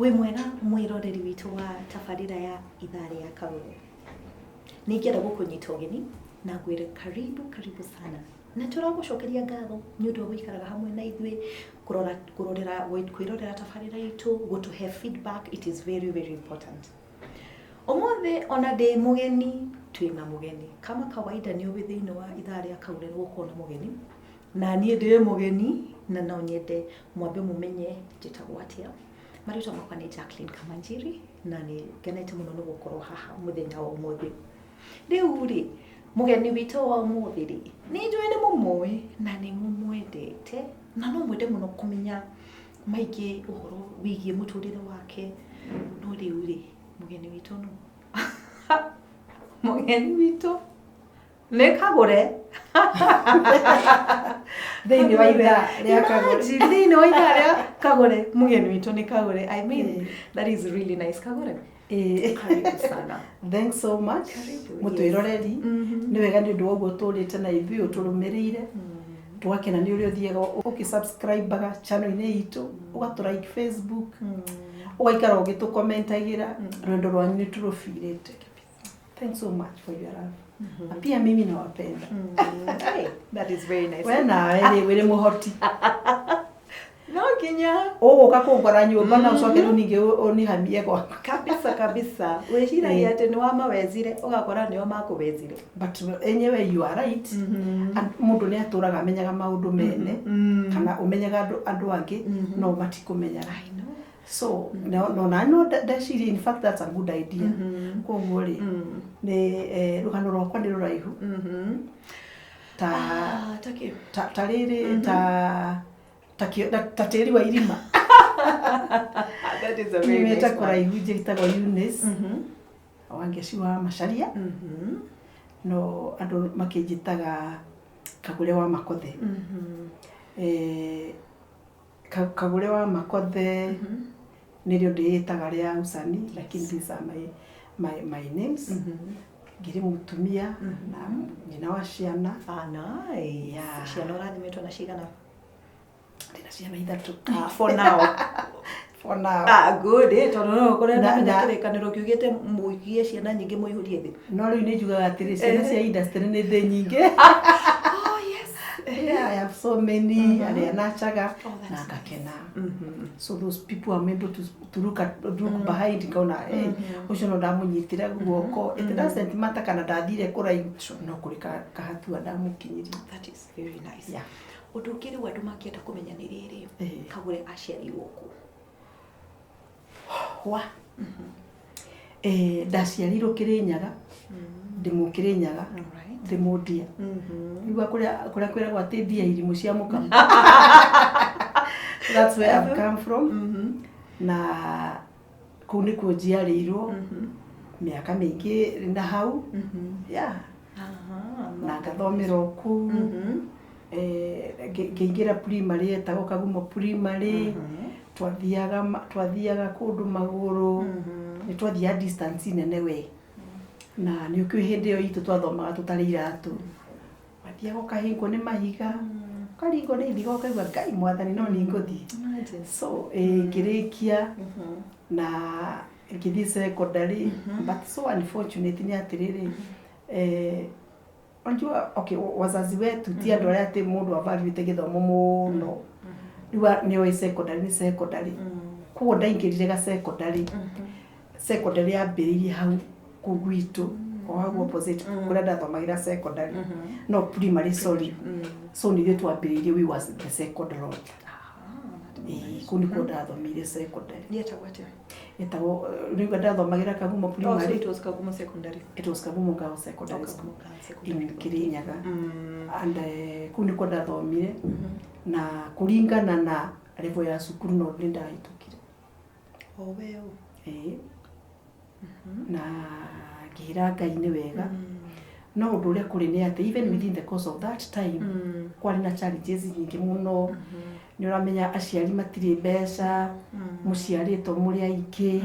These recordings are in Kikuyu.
Wĩ mwega mwĩroreri witũ wa tabarĩra ya ithaa rĩa Kagũre. Nĩ ingĩenda gũkũnyita ũgeni na ngwĩre karibu karibu sana. Na tũragũcokeria ngatho nĩ ũndũ wa gũikaraga hamwe na ithuĩ, kũrora kũrorera kwĩrorera tabarĩra itũ, gũtũhe feedback, it is very very important. Ũmũthĩ ona ndĩ mũgeni, twĩna mũgeni. Kama kawaida nĩ ũĩ thĩinĩ wa ithaa rĩa Kagũre nĩ gũkoragwo na mũgeni. Na niĩ ndĩ mũgeni na no nyende mwambe mũmenye njĩtagwo atĩa. Marĩtwa makwa nĩ Jacqueline Kamanjiri na nĩ ngenete mũno nĩ gũkorwo haha mũthenya wa ũmũthĩ. Rĩu rĩ, mũgeni witũ wa ũmũthĩ rĩ, nĩ njũĩ nĩ mũmũĩ na nĩ mũmwendete na no mwende mũno kũmenya maingĩ ũhoro wĩgiĩ mũtũrĩre wake. No rĩu rĩ, mũgeni witũ nũ? Mũgeni witũ nĩ Kagũre. Thĩinĩ wa ithaa rĩa Kagũre. Imagine, thĩinĩ wa ithaa rĩa Kagũre, mũgeni witũ nĩ Kagũre. I mean, that is really nice. Kagũre, karibu sana. Thanks so much. Karibu, Mũtwĩroreri. Nĩ wega nĩ ũndũ wa ũguo ũtũrĩte na ithuĩ ũtũrũmĩrĩire. Tũgakena nĩ ũrĩa ũthiaga ũkĩ-subscribe-aga channel-inĩ itũ, ũgatũ like Facebook, ũgaikara ũgĩtũ-commentagĩra. Rwendo rwanyu nĩ tũrũbirĩte. Thanks so much for your love. Na pia mimi nawapenda. Hey, that is very nice. We nawe rĩ wĩrĩ mũhoti. No nginya. Ũgũka kũngora nyũmba na ũcoke rĩu ningĩ ũnihamie gwakwa. Kabisa kabisa. Wĩciragia atĩ nĩ wamawezire ũgakora nĩo makũwezire. But enyewe you are right. And mũndũ nĩ atũraga amenyaga maũndũ mene kana ũmenyaga andũ angĩ no matikũmenyaga. I know. So no na no ndeciria, in fact that's a good idea. Koguo rĩ, nĩ rũgano rwakwa nĩ rũraihu ta Ah, ta kĩ? ta rĩrĩ ta tĩri wa irima. That is a very Nyumĩte nice one. kũraihu. Njĩtagwo Eunice Wangeci wa Macaria, no andũ makĩnjĩtaga Kagũre wa Makothe. Kagũre wa Makothe nĩrĩo ndĩĩtaga rĩa usanii, lakini these are my names. Ngĩrĩ mũtumia na nyina wa ciana. Ah, nice. Yeah. Ciana ũrathimĩtwo na cigana? Ndĩna ciana ithatũ. Ah, for now. For now. Ah, good. Tondũ no ũkore ndamenya kĩrĩkanĩro kiugĩte mũigie ciana nyingĩ mũihũrie thĩ. No rĩu nĩ njugaga atĩrĩ, ciana cia industry nĩ thĩ nyingĩ. Oh, yes. Yeah, I have so many arĩa nacaga Oh, that's na ngakena. So those people I'm able to look behind ngaona, hey, ũcio no ndamũnyitĩra guoko. It doesn't matter kana ndathire kũraihu, no kũrĩ kahatua ndamũkinyirie. That is very nice. Yeah. Ũndũ ũngĩ rĩu andũ mangĩenda kũmenya nĩ rĩrĩ, Kagũre aciarirwo kũ? Wa ndaciarirwo Kĩrĩnyaga, ndĩ Mũkĩrĩnyaga, ndĩ Mũndia. Igua kũrĩa kwĩragwo atĩ ndia irimũ cia mũkamo. That's where I've come from. Na kũu nĩkuo njiarĩirwo mĩaka mĩingĩ na hau, yeah. Na ngathomera o kũu. Ngĩingĩra primary yetagwo Kagumo Primary. Twathiaga kũndũ magũrũ, nĩ twathiaga distance nene we, na nĩ ũkĩũĩ hĩndĩ ĩyo itũ twathomaga tũtarĩ iratũ, wathiaga ũkahĩngwo nĩ mahiga, ũkaringwo nĩ ithiga, ũkaigua Ngai mwathani no nĩ ngũthiĩ. Imagine. So ngĩrĩkia na ngĩthiĩ secondary, but so unfortunate nĩ atĩrĩrĩ, unajua, okay, wazazi wetu ti andũ arĩa atĩ mũndũ avaluĩte gĩthomo mũno. Rĩu nĩoĩ secondary nĩ secondary, koguo ndaingĩrire ga secondary. Secondary yambĩrĩirie hau kũu gwitũ, o hau opposite kũrĩa ndathomagĩra secondary, no primary, sorry. So nithuĩ twambĩrĩirie, we was the second lot. Ĩĩ, kũu nĩkuo ndathomire secondary. Yetagwo atĩa? Ĩtagwo, rĩu ndathomagĩra Kagumo Oh, so Primary. it was Kagumo Secondary. It was Kagumo Girls Secondary Oh, School Kagumo Girls Secondary. in Kirinyaga. And kũu nĩkuo ndathomire na kũringana na level ya cukuru no nĩ ndahĩtũkire. Oh, well. Ĩĩ, na ngĩra Ngai nĩ wega, no ũndũ ũrĩa kũrĩ nĩ atĩ even within the course of that time kwarĩ na challenges nyingĩ mũno. Nĩ ũramenya aciari matirĩ mbeca, mũciarĩtwo mũrĩ aingĩ,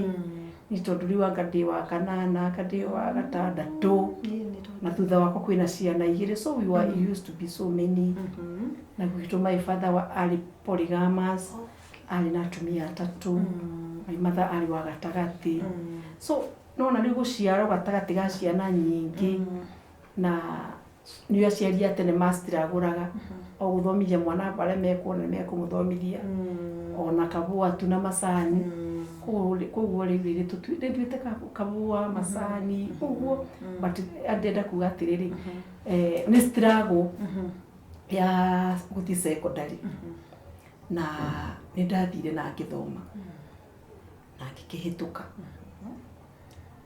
nĩ tondũ rĩu anga ndĩ wa kanana, anga ndĩ wa gatandatũ, na thutha wakwa kwĩna ciana igĩrĩ, so we were used to be so many. Na gwitũ my father wa arĩ polygamous, arĩ na atumia atatũ. My mother arĩ wa gatagatĩ. So nona rĩu gũciarwo gatagatĩ ga ciana nyingĩ, na nĩ aciari a tene macitiragũraga o gũthomithia mwana, arĩa mekuona nĩ mekũmũthomithia ona kabũa tu na macani. Koguo rĩu rĩrĩ nĩnduĩte kabũa macani ũguo, but ndĩrenda kuga atĩrĩrĩ, nĩ struggle ya gũthiĩ secondary, na nĩ ndathire na ngĩthoma na ngĩkĩhĩtũka,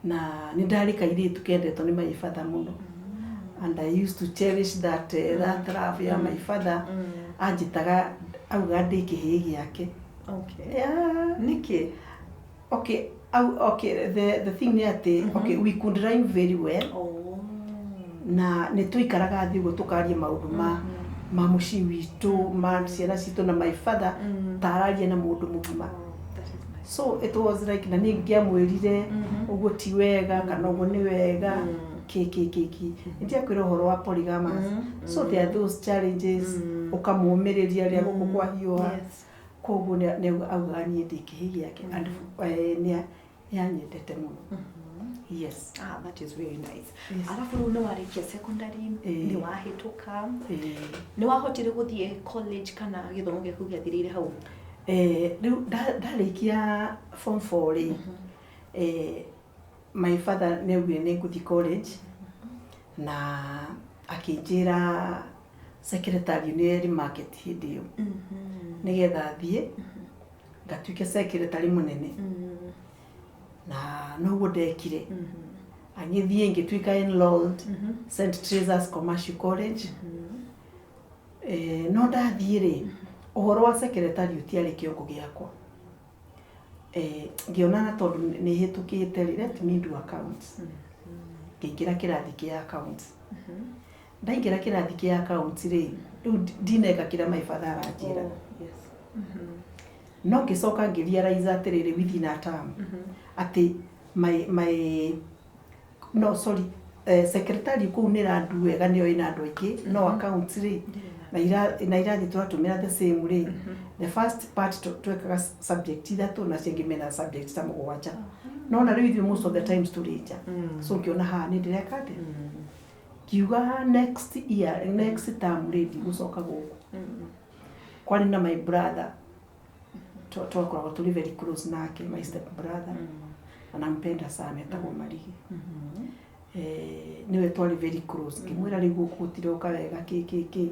na nĩ ndarĩ kairĩtu kendetwo nĩ my father mũno, and I used to cherish that love ya my father. Anjĩtaga, auga ndĩ kĩhĩĩ gĩake. Yeah. Nĩkĩ? Okay, okay, the thing nĩ atĩ, okay, we could rhyme very well. Na nĩ tũikaraga thĩ ũguo tũkaria maũndũ ma mũciĩ witũ, ma ciana citũ, na my father ta araria na mũndũ mũgima. Oh, that is nice. So it was like, na niĩ ngĩamwĩrire ũguo ti wega kana ũguo nĩ wega, kĩ kĩ kĩ kĩ nĩndiakwĩra ũhoro wa polygamous. So there are those challenges, ũkamũmĩrĩria rĩrĩa gũkũ kwahiũha. Koguo nĩ augaga niĩ ndĩ kĩhĩĩ gĩake, and nĩ anyendete mũno, yes. Ah, that is very nice. Yes. Alafu rĩu nĩ warĩkia secondary, nĩ wahĩtũka, nĩ wahotire gũthiĩ college kana gĩthomo gĩaku gĩathirĩire hau? Rĩu ndarĩkia form 4 rĩ, my father nĩ augire nĩ ngũthiĩ college, na akĩnjĩra secretary nĩ eri market hĩndĩ ĩyo, nĩgetha thiĩ ngatuĩke secretary mũnene, na noguo ndekire, agĩthiĩ ngĩtuĩka enrolled St Teresa's Commercial College. No ndathiĩ rĩ, ũhoro wa secretary ũtiarĩ kĩongo gĩakwa. Ngĩona na tondũ nĩ hĩtũkĩte rĩ, let me do accounts. Ngĩingĩra kĩrathi kĩa accounts. Ndaingĩra kĩrathi kĩa accounts rĩ, rĩu ndineka kĩrĩa my father aranjĩra. Oh, yes. No ngĩcoka ngĩrealize atĩrĩrĩ, within a term atĩ my no, sorry, secretary kũu nĩ randu wega, nĩyo ĩna andũ aingĩ, no accounts rĩ, na irathi tũratũmĩra the same rĩ, the first part twekaga subject ithatũ, na ciangĩ mena subject ta mũgwanja, no na rĩu ithuĩ most of the times tũrĩ nja. So ngĩona haha nĩ ndĩreka atĩa, ngiuga next year, next term rĩ, ndigũcoka gũkũ. Kwarĩ na my brother, twakoragwo tũrĩ very close nake, my step brother, na nampenda sana, etagwo Marigi. Nĩwe twarĩ very close. Ngĩmwĩra rĩu gũkũ gũtiroka wega, kĩ kĩ kĩ,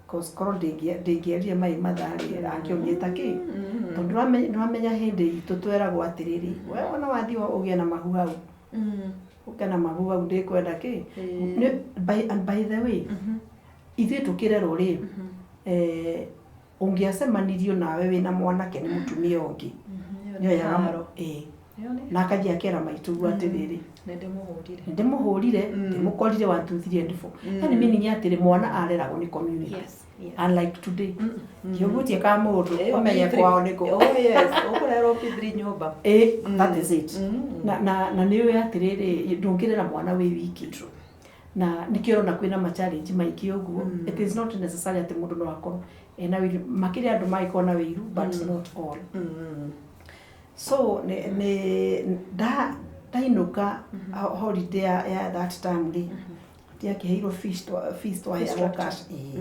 cause korwo ndĩngĩerire mai matharĩ angĩonire ta kĩ, tondũ nĩwamenya hĩndĩ itũ tweragwo atĩrĩrĩ, we ona wathiĩ ũgĩe na mahu hau, ũke na mahu hau, ndĩkwenda kĩ. And by the way, ithuĩ tũkĩrerwo rĩ, ũngĩacemanirio nawe wĩna mwanake nĩ mũtumia ũngĩ, nĩoyaga ĩĩ, na akathiĩ akera maitũguo atĩrĩrĩ, Nĩ ndĩmũhũrire. Ndĩmũhũrire, ndĩmũkorire 1 2 3 and 4. Yani meaning atĩrĩ, mwana areragwo nĩ community. Unlike today, kĩũgutie ka mũndũ ũmenye kwao nĩkũ. Oh yes, ũkũrerwo P3 nyũmba. Ĩ, that is it. Na nĩ ũĩ atĩrĩrĩ, ndũngĩrera mwana wĩ wiki, na nĩkĩo ũrona kwĩna ma challenge maingĩ ũguo. It is not necessary atĩ mũndũ no akorwo ena wĩiru, makĩria andũ mangĩkorwo na wĩiru, but not all. So nĩ ndainũka holiday ya that time rĩ, ndiakĩheirwo fees, fees twaheagwo cash, ĩĩ.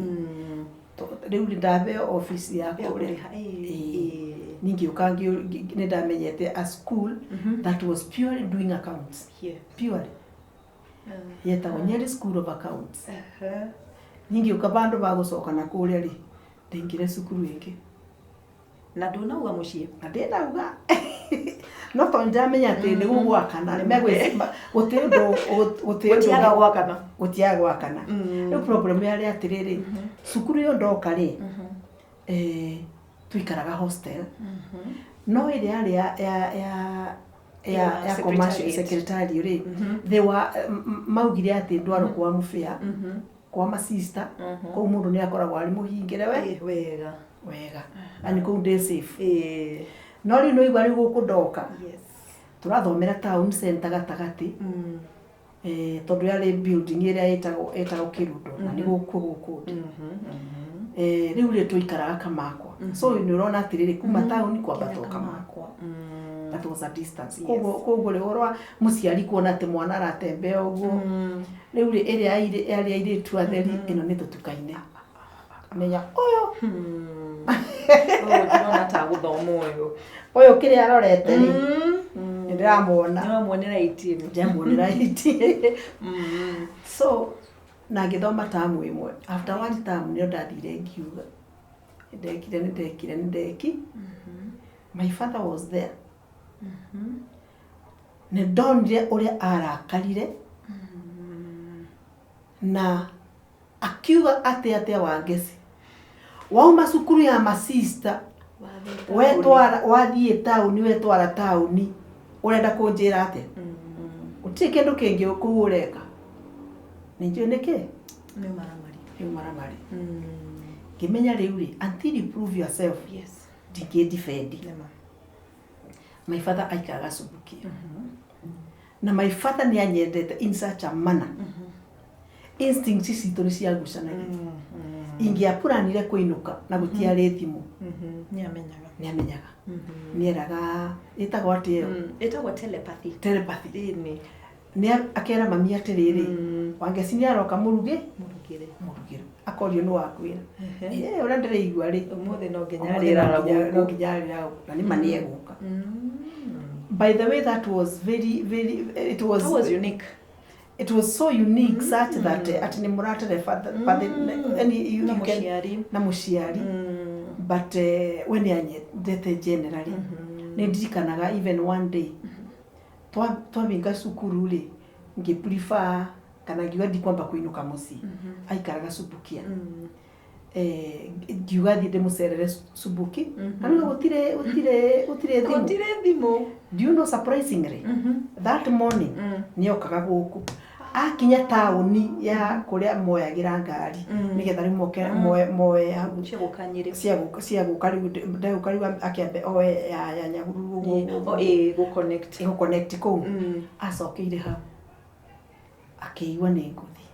Rĩu nĩ ndaheo office ya kũrĩa. Kũrĩha. Ningĩũka nĩ ndamenyete a school that was purely doing accounts, purely, yetagwo Nyeri School of Accounts. Ningĩũka bandũ ba gũcoka na kũrĩa rĩ, ndaingĩre cukuru ĩngĩ. Na ndũnauga mũciĩ? Na ndĩnauga, no tondũ ndĩramenya atĩ nĩ gũgwakana, gũtirĩ ũndũ, gũtirĩ ũndũ. Gũtiaga gwakana. Gũtiaga gwakana. Rĩu problem yarĩ atĩrĩrĩ, cukuru ĩyo ndoka rĩ, tũikaraga hostel, no ĩrĩa yarĩ ya Ya ya commercial secretariat. Secretary rĩ, they were maugire atĩ ndwarwo kwa mũbĩa, kwa masista kũu, mũndũ nĩ akoragwo arĩ mũhingĩre we Wega. Wega, yani kũu ndĩ safe. No rĩu nĩwaigua rĩu gũkũ ndoka, tũrathomera town center gatagatĩ, tondũ yarĩ building ĩrĩa ĩtagwo Kĩrundo, na nĩ gũkũ ndĩ. Rĩu rĩ, tũikaraga Kamakwa, so nĩ ũrona atĩrĩrĩ, kuma taũni kwambata o Kamakwa. That was a distance. Yes. Koguo rĩ, ũhoro wa mũciari kuona atĩ mwana aratembea ũguo, rĩu rĩ, ĩrĩa yarĩ airĩtu atheri, ĩno nĩ tũtukaine, menya ũyũ. Ũyũ ndĩrona ta gũthoma ũyũ. Ũyũ kĩrĩa arorete rĩ, nĩ ndĩramuona. Nĩwamuonera 18. Ndĩramuonera 18. So na ngĩthoma tamu ĩmwe. After one term nĩo ndathire ngiuga nĩndekire nĩndekire nĩndeki. My father was there. Nĩ ndonire ũrĩa arakarire na akiuga atĩ atĩa, Wangeci, wauma cukuru ya masista, wetwara wathiĩ taũni, wetwara taũni, ũrenda kũnjĩra atĩa? Gũtirĩ kĩndũ kĩngĩ kũu ũreka. Nĩ njũĩ nĩkĩ. Nĩ maramari. Nĩ maramari. Ngĩmenya rĩu rĩ, until you prove yourself, ndingĩ defend. Nĩma. My father aikaraga Subukia, na my father nĩ anyendete in such a manner, instinct citũ nĩ ciagucanagia. Ingĩapuranire kũinũka na gũtiarĩ thimũ, Nĩ amenyaga. Nĩ amenyaga. Nĩ eraga, ĩtagwo atĩ ĩyo? Ĩtagwo telepathy. Telepathy. Ĩni. Nĩ akera mami atĩrĩrĩ, Wangeci nĩ aroka, mũruge. Mũrugĩre. Mũrugĩre. Akorio nĩ wakwĩra, ĩ ũrĩa ndĩraigua rĩ, Ũmũthĩ no nginya ũmũthĩ arĩrara no gũkũ. nginya arĩrara gũkũ. Na nĩ ma nĩ egũka. By the way, that was very very, it was That was unique. It was so unique such that atĩ nĩ mũratelepathy any you, Na you can mũciari. Na mũciari. But we nĩ anyendete generally. Nĩ ndirikanaga even one day twabinga cukuru rĩ, ngĩ prefer kana ngiuga ndikwamba kũinũka mũciĩ. Aikaraga Subukia. Ngiuga thiĩ ndĩmũcerere Subuki, na nĩguo gũtirĩ thimũ. Gũtirĩ thimũ. Do you know, surprisingly, that morning nĩ okaga gũkũ, akinya taũni ya kũrĩa moyagĩra ngari nĩgetha rĩu moke moe hau. Cia gũka Nyĩrĩ. Cia gũka rĩu, ndegũka rĩu akĩambe oe ya Nyahururu ũguo. O, ĩ, gũ-connect. Ĩgũ-connect kũu. Acokeire hau akĩigua nĩ ngũthiĩ,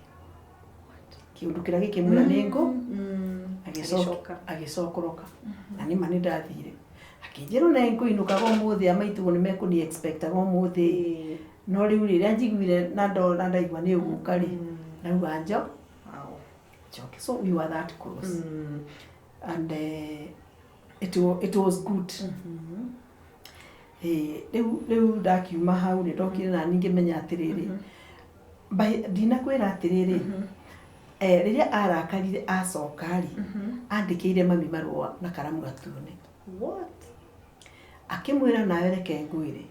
kĩũndũ kĩrĩa gĩkĩmwĩra nĩ ngũ. Agĩcoka. Agĩcokoroka, na nĩma nĩ ndathire, akĩnjĩra ona ngũinũkaga ũmũthĩ, amaitugo nĩ mekũni expectaga ũmũthĩ. No rĩu rĩrĩa njiguire na ndona ndaigua nĩ ũgũka rĩ, ndauga njo njoke. So we were that close and it was good. Rĩu ndakiuma hau nĩ ndokire na niĩ ngĩmenya atĩrĩrĩ, ndinakwĩra atĩrĩrĩ, rĩrĩa arakarire acoka rĩ, andĩkĩire mami marũa na karamu gatune. What? Akĩmwĩra, nawe reke ngwĩre,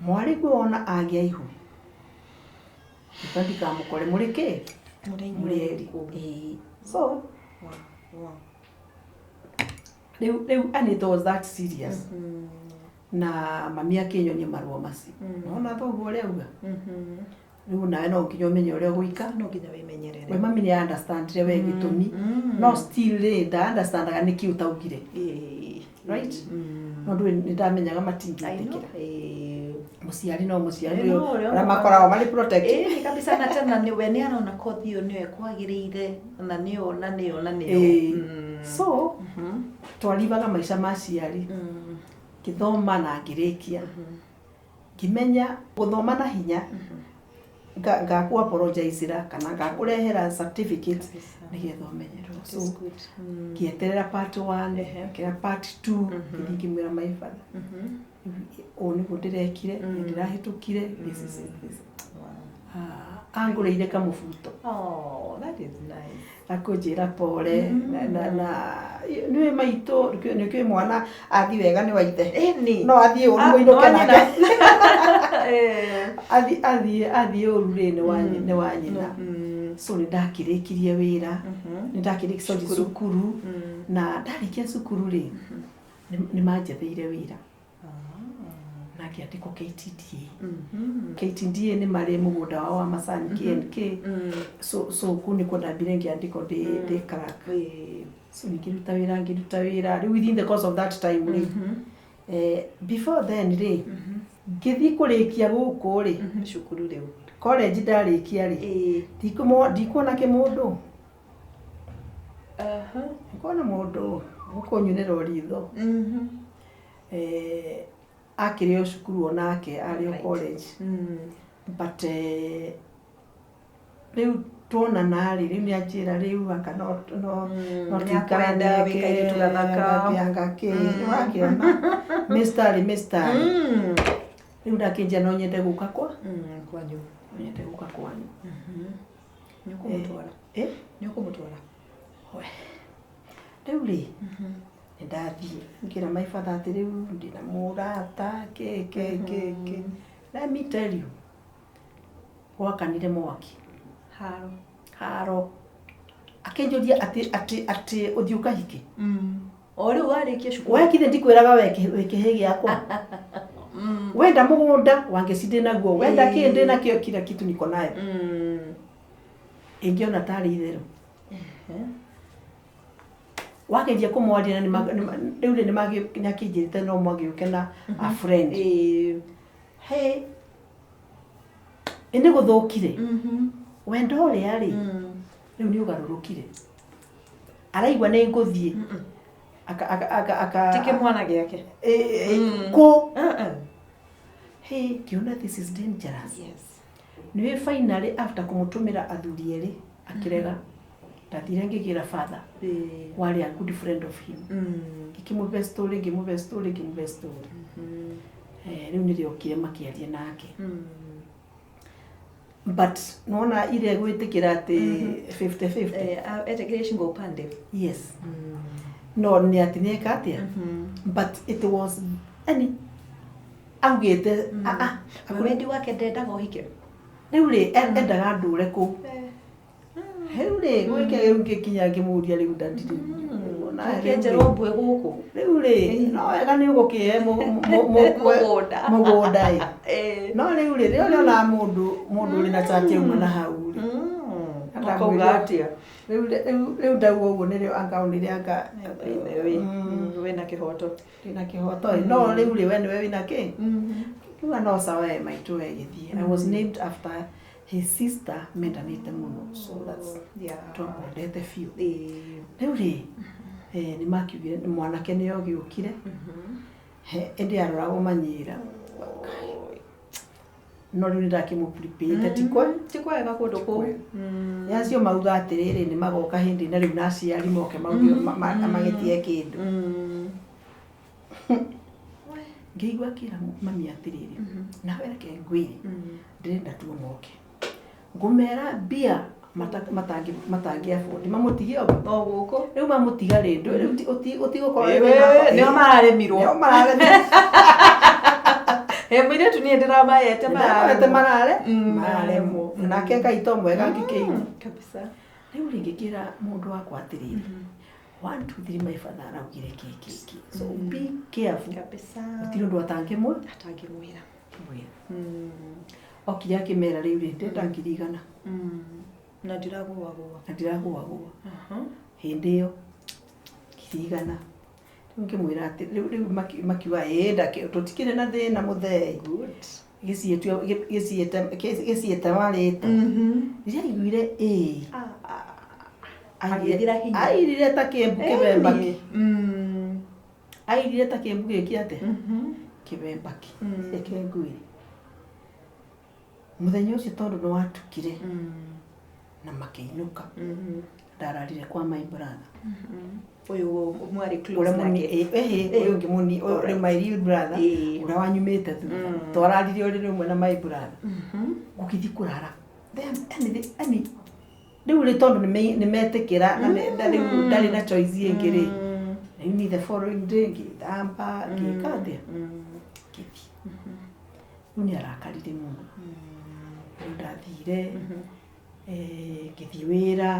mwarĩ guo ona agĩa ihu nĩka ndikamũkore mũrĩ kĩ, Mũrĩ mũrĩ erĩ. inyuĩ. Ĩĩ. So rĩu and it was that serious. Na mami akĩnyonia marũa macio, nona thoguo ũrĩa auga, rĩu nawe no nginya ũmenye ũrĩa ũgũika. No nginya wĩmenyerere. We mami nĩ understandire we gĩtũmi, no still rĩ, nda understandaga nĩkĩ ũtaugire. Right? No ndũĩ nĩ ndamenyaga matingĩtĩkĩra. Mũciari no mũciari. No, ũrĩa ũrĩa makoragwo marĩ protect. Ĩĩ kabisa, na tena nĩwe nĩ arona kothi ĩyo nĩyo ĩkwagĩrĩire na nĩyo na nĩyo na nĩyo. So twaribaga maica ma ciari, ngĩthoma na ngĩrĩkia, ngĩmenya gũthoma na hinya ngakũ apologizera kana ngakũrehera certificate Kabisa. nĩgetha ũmenyerwo. That So is good. ngĩeterera part 1, ngĩra part 2, ngĩthiĩ ngĩmwĩra my father, ũũ nĩguo ndĩrekire, nĩ ndĩrahĩtũkire, this is it, this. Ah, angũrĩire kamũbuto. Oh, that is nice. Akũnjĩra pole na nĩwe maitũ nĩkĩĩ mwana athiĩ wega nĩ wa ithe. Ĩni. No athiĩ ũru Ah, mũinũke no nake. Eh. Athiĩ ũru rĩ, nĩ wa nyina. So nĩ ndakĩrĩkirie wĩra, nĩ ndakĩrĩkirie, sorry, Cukuru. cukuru. Na ndarĩkia cukuru rĩ, nĩ manjetheire wĩra na ngĩandĩkwo KTDA. KTDA nĩ marĩ mũgũnda wao wa macani KNK. So kũu nĩkuo ndambire ngĩandĩkwo ndĩ clerk. So ngĩruta wĩra, ngĩruta wĩra rĩu within the course of that time rĩ, before then rĩ, ngĩthiĩ kũrĩkia gũkũ rĩ, Cukuru rĩu. College ndarĩkia rĩ, ndikuona kĩmũndũ, ndikuona mũndũ gũkũnyunĩra ritho. Akĩrĩ o cukuru onake, arĩ o college. But rĩu tuonana rĩ, rĩu nĩ anjĩra rĩu anga no no no Nĩakwenda, wĩ kairĩtu gathaka. Anga kĩ nĩwakĩona mĩstari mĩstari. Rĩu ndakĩnjia no nyende gũka kwa Kwanyu. No nyende gũka kwanyu. Nĩ ũkũmũtwara? Eh? Nĩ ũkũmũtwara? We. Rĩu rĩ, nĩ ndathiĩ ngĩra my father atĩ rĩu ndĩna mũrata kĩ kĩ kĩ kĩ. Let me tell you, gwakanire mwaki. Haro. Haro. Akĩnjũria atĩ ũthiĩ ũkahike. O rĩu warĩkia cukuru. Wekire ndikwĩraga we wĩ kĩhĩ gĩakwa. Wenda mũgũnda wangeci ndĩ naguo, wenda kĩ ndĩ nakĩo, kila kitu niko nayo. Ingĩona tarĩ itherũ. Wageria kũmwaria na rĩu rĩ nĩakĩnjĩrĩte no mwagĩũke na a friend. Hey, ĩ nĩ gũthũkire. Wendo ũrĩa rĩ, rĩu nĩ ũgarũrũkire. Araigua nĩ ngũthiĩ. Aka aka aka aka Ti kĩmwana gĩake. Kũ? Hey, ngĩona this is dangerous. Nĩwe finally after kũmũtũmĩra athuri erĩ akĩrega. Ndathire ngĩgĩra father warĩ a good friend of him. Ngĩkĩmũbe story, ngĩmũbe story, ngĩmũbe story. Rĩu nĩrĩokire makĩaria nake. But nona ile gwĩtĩkĩra atĩ 50-50. Etĩkĩrie shingo upande. Yes. No nĩ atĩ nĩeka atĩa? But it was any augĩte ah ah Wendi wake ndendaga ũhike. Rĩu rĩ, endaga ndũre kũu. Rĩu rĩ, gwĩke rĩu ngĩkinya ngĩmũria rĩu ndadi rĩu. Ũkĩenjerwo mbwe gũkũ. Rĩu rĩ, no wega nĩ ũgũkĩhe Mũgũnda. Mũgũnda ĩ. No rĩu rĩ, rĩrĩa ũrĩona mũndũ ũrĩ na chati auma na hau rĩ. Ũkauga atĩa? Rĩu ndauga ũguo nĩrĩo anga onire anga Wĩna kĩhoto. Ndĩna kĩhoto ĩ. No rĩu rĩ, we nĩwe wĩna kĩ? Kiuga no sawa we maitũ we gĩthiĩ. I was named after his sister mendanĩte mũno. So that's twamwendete biũ. Rĩu rĩ, nĩ makiugire mwanake nĩ ogĩũkire. Ĩndĩ aroragwo manyĩra. No rĩu nĩ ndakĩmũprepare ti kwe. Ti kwega kũndũ kũu. Nĩ acio mauga atĩrĩrĩ nĩ magoka hĩndĩ na rĩu na aciari moke mauge magĩtie kĩndũ. Ngĩigua akĩra mami atĩrĩrĩ, nawe reke ngwĩre, ndĩrenda tuo moke. Ngũmera mbia matangi afford mamũtige o O gũkũ. Rĩu mamũtiga rĩ, rĩu ũtigũkorwo Nĩo mararemirwo. Nĩo mararemirwo. Mũirĩtu niĩ ndĩramayete. Ndĩramayete marare mararemwo. Nake Ngai to mwega ngĩkĩigua. Kabisa. Rĩu rĩ ngĩkĩra mũndũ wakwa atĩrĩrĩ, 1 2 3 my father araugire kĩ kĩ kĩ. So be careful. Kabisa. Gũtirĩ ũndũ atangĩmwĩra. Atangĩmwĩra. Okire akĩmera rĩu rĩ, ndĩrenda 100,000. Na ndiragũagũa. Na ndiragũagũa. Hĩndĩ ĩyo 100,000. Rĩu ngĩmwĩra atĩ rĩu makiuga ĩĩ tũtikĩrĩ na thĩna mũthee. Gĩciĩte marĩtwa. Rĩrĩa aiguire ĩĩ. Agĩthira hinya. Airire ta kĩmbu kĩbembaki. Airire ta kĩmbu gĩkĩ atĩa? Kĩbembaki. Reke ngwĩre. Mũthenya ũcio tondũ nĩ watukire na makĩinũka. Ndararire kwa my brother. Ũyũ mwarĩ close Ũrĩa nake. Ũyũ ũngĩ mũni, ũyũ rĩu my real brother, ũrĩa wanyumĩte thutha. Twararire ũrĩrĩ ũmwe na my brother. Gũgĩthiĩ kũrara. Then, rĩu rĩ tondũ nĩ metĩkĩra na rĩu ndarĩ na choice ĩngĩ rĩ. Rĩu ni the following day ngĩthamba, ngĩka atĩa? Ngĩthiĩ. Rĩu nĩ arakarire mũno. Rĩu ndathire, ngĩthiĩ wĩra,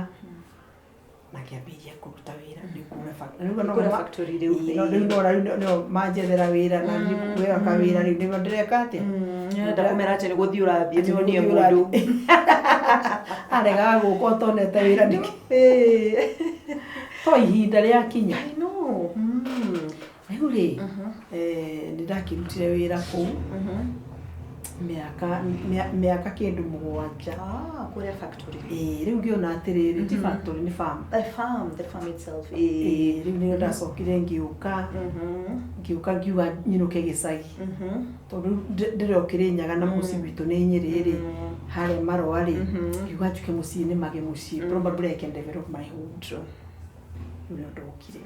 na ngĩambĩrĩria kũruta wĩra rĩu kũrĩa rĩu no Kũrĩa factory rĩu. Ĩĩ, no rĩu no rĩu no manjethera wĩra na niĩ wĩra kawĩra rĩu nĩguo ndĩreka atĩa? Nĩũrenda kũmera atĩ nĩ gũthiĩ ũrathiĩ, Atĩ nĩ nĩwonie gũthiĩ mũndũ. ũrathiĩ. Aregaga gũka ũtonete wĩra nĩkĩ? To ihinda rĩakinya. I know. Rĩu rĩ, nĩ ndakĩrutire wĩra kũu. Mĩaka mĩaka kĩndũ 7. Ah, kũrĩa factory. Ĩĩ, rĩu ngĩona atĩrĩrĩ, ti factory, nĩ farm. The farm, the farm itself. Ĩĩ, rĩu nĩrĩo ndacokire ngĩũka, ngĩũka ngiuga nyinũke gĩcagi, tondũ rĩu ndĩrĩ o Kĩrĩnyaga na mũciĩ gwitũ nĩ Nyĩrĩ rĩ, harĩa Marũa rĩ, ngiuga njuke mũciĩ nĩmage mũciĩ, probably I can develop my home. True. Rĩu nĩrĩo ndokire.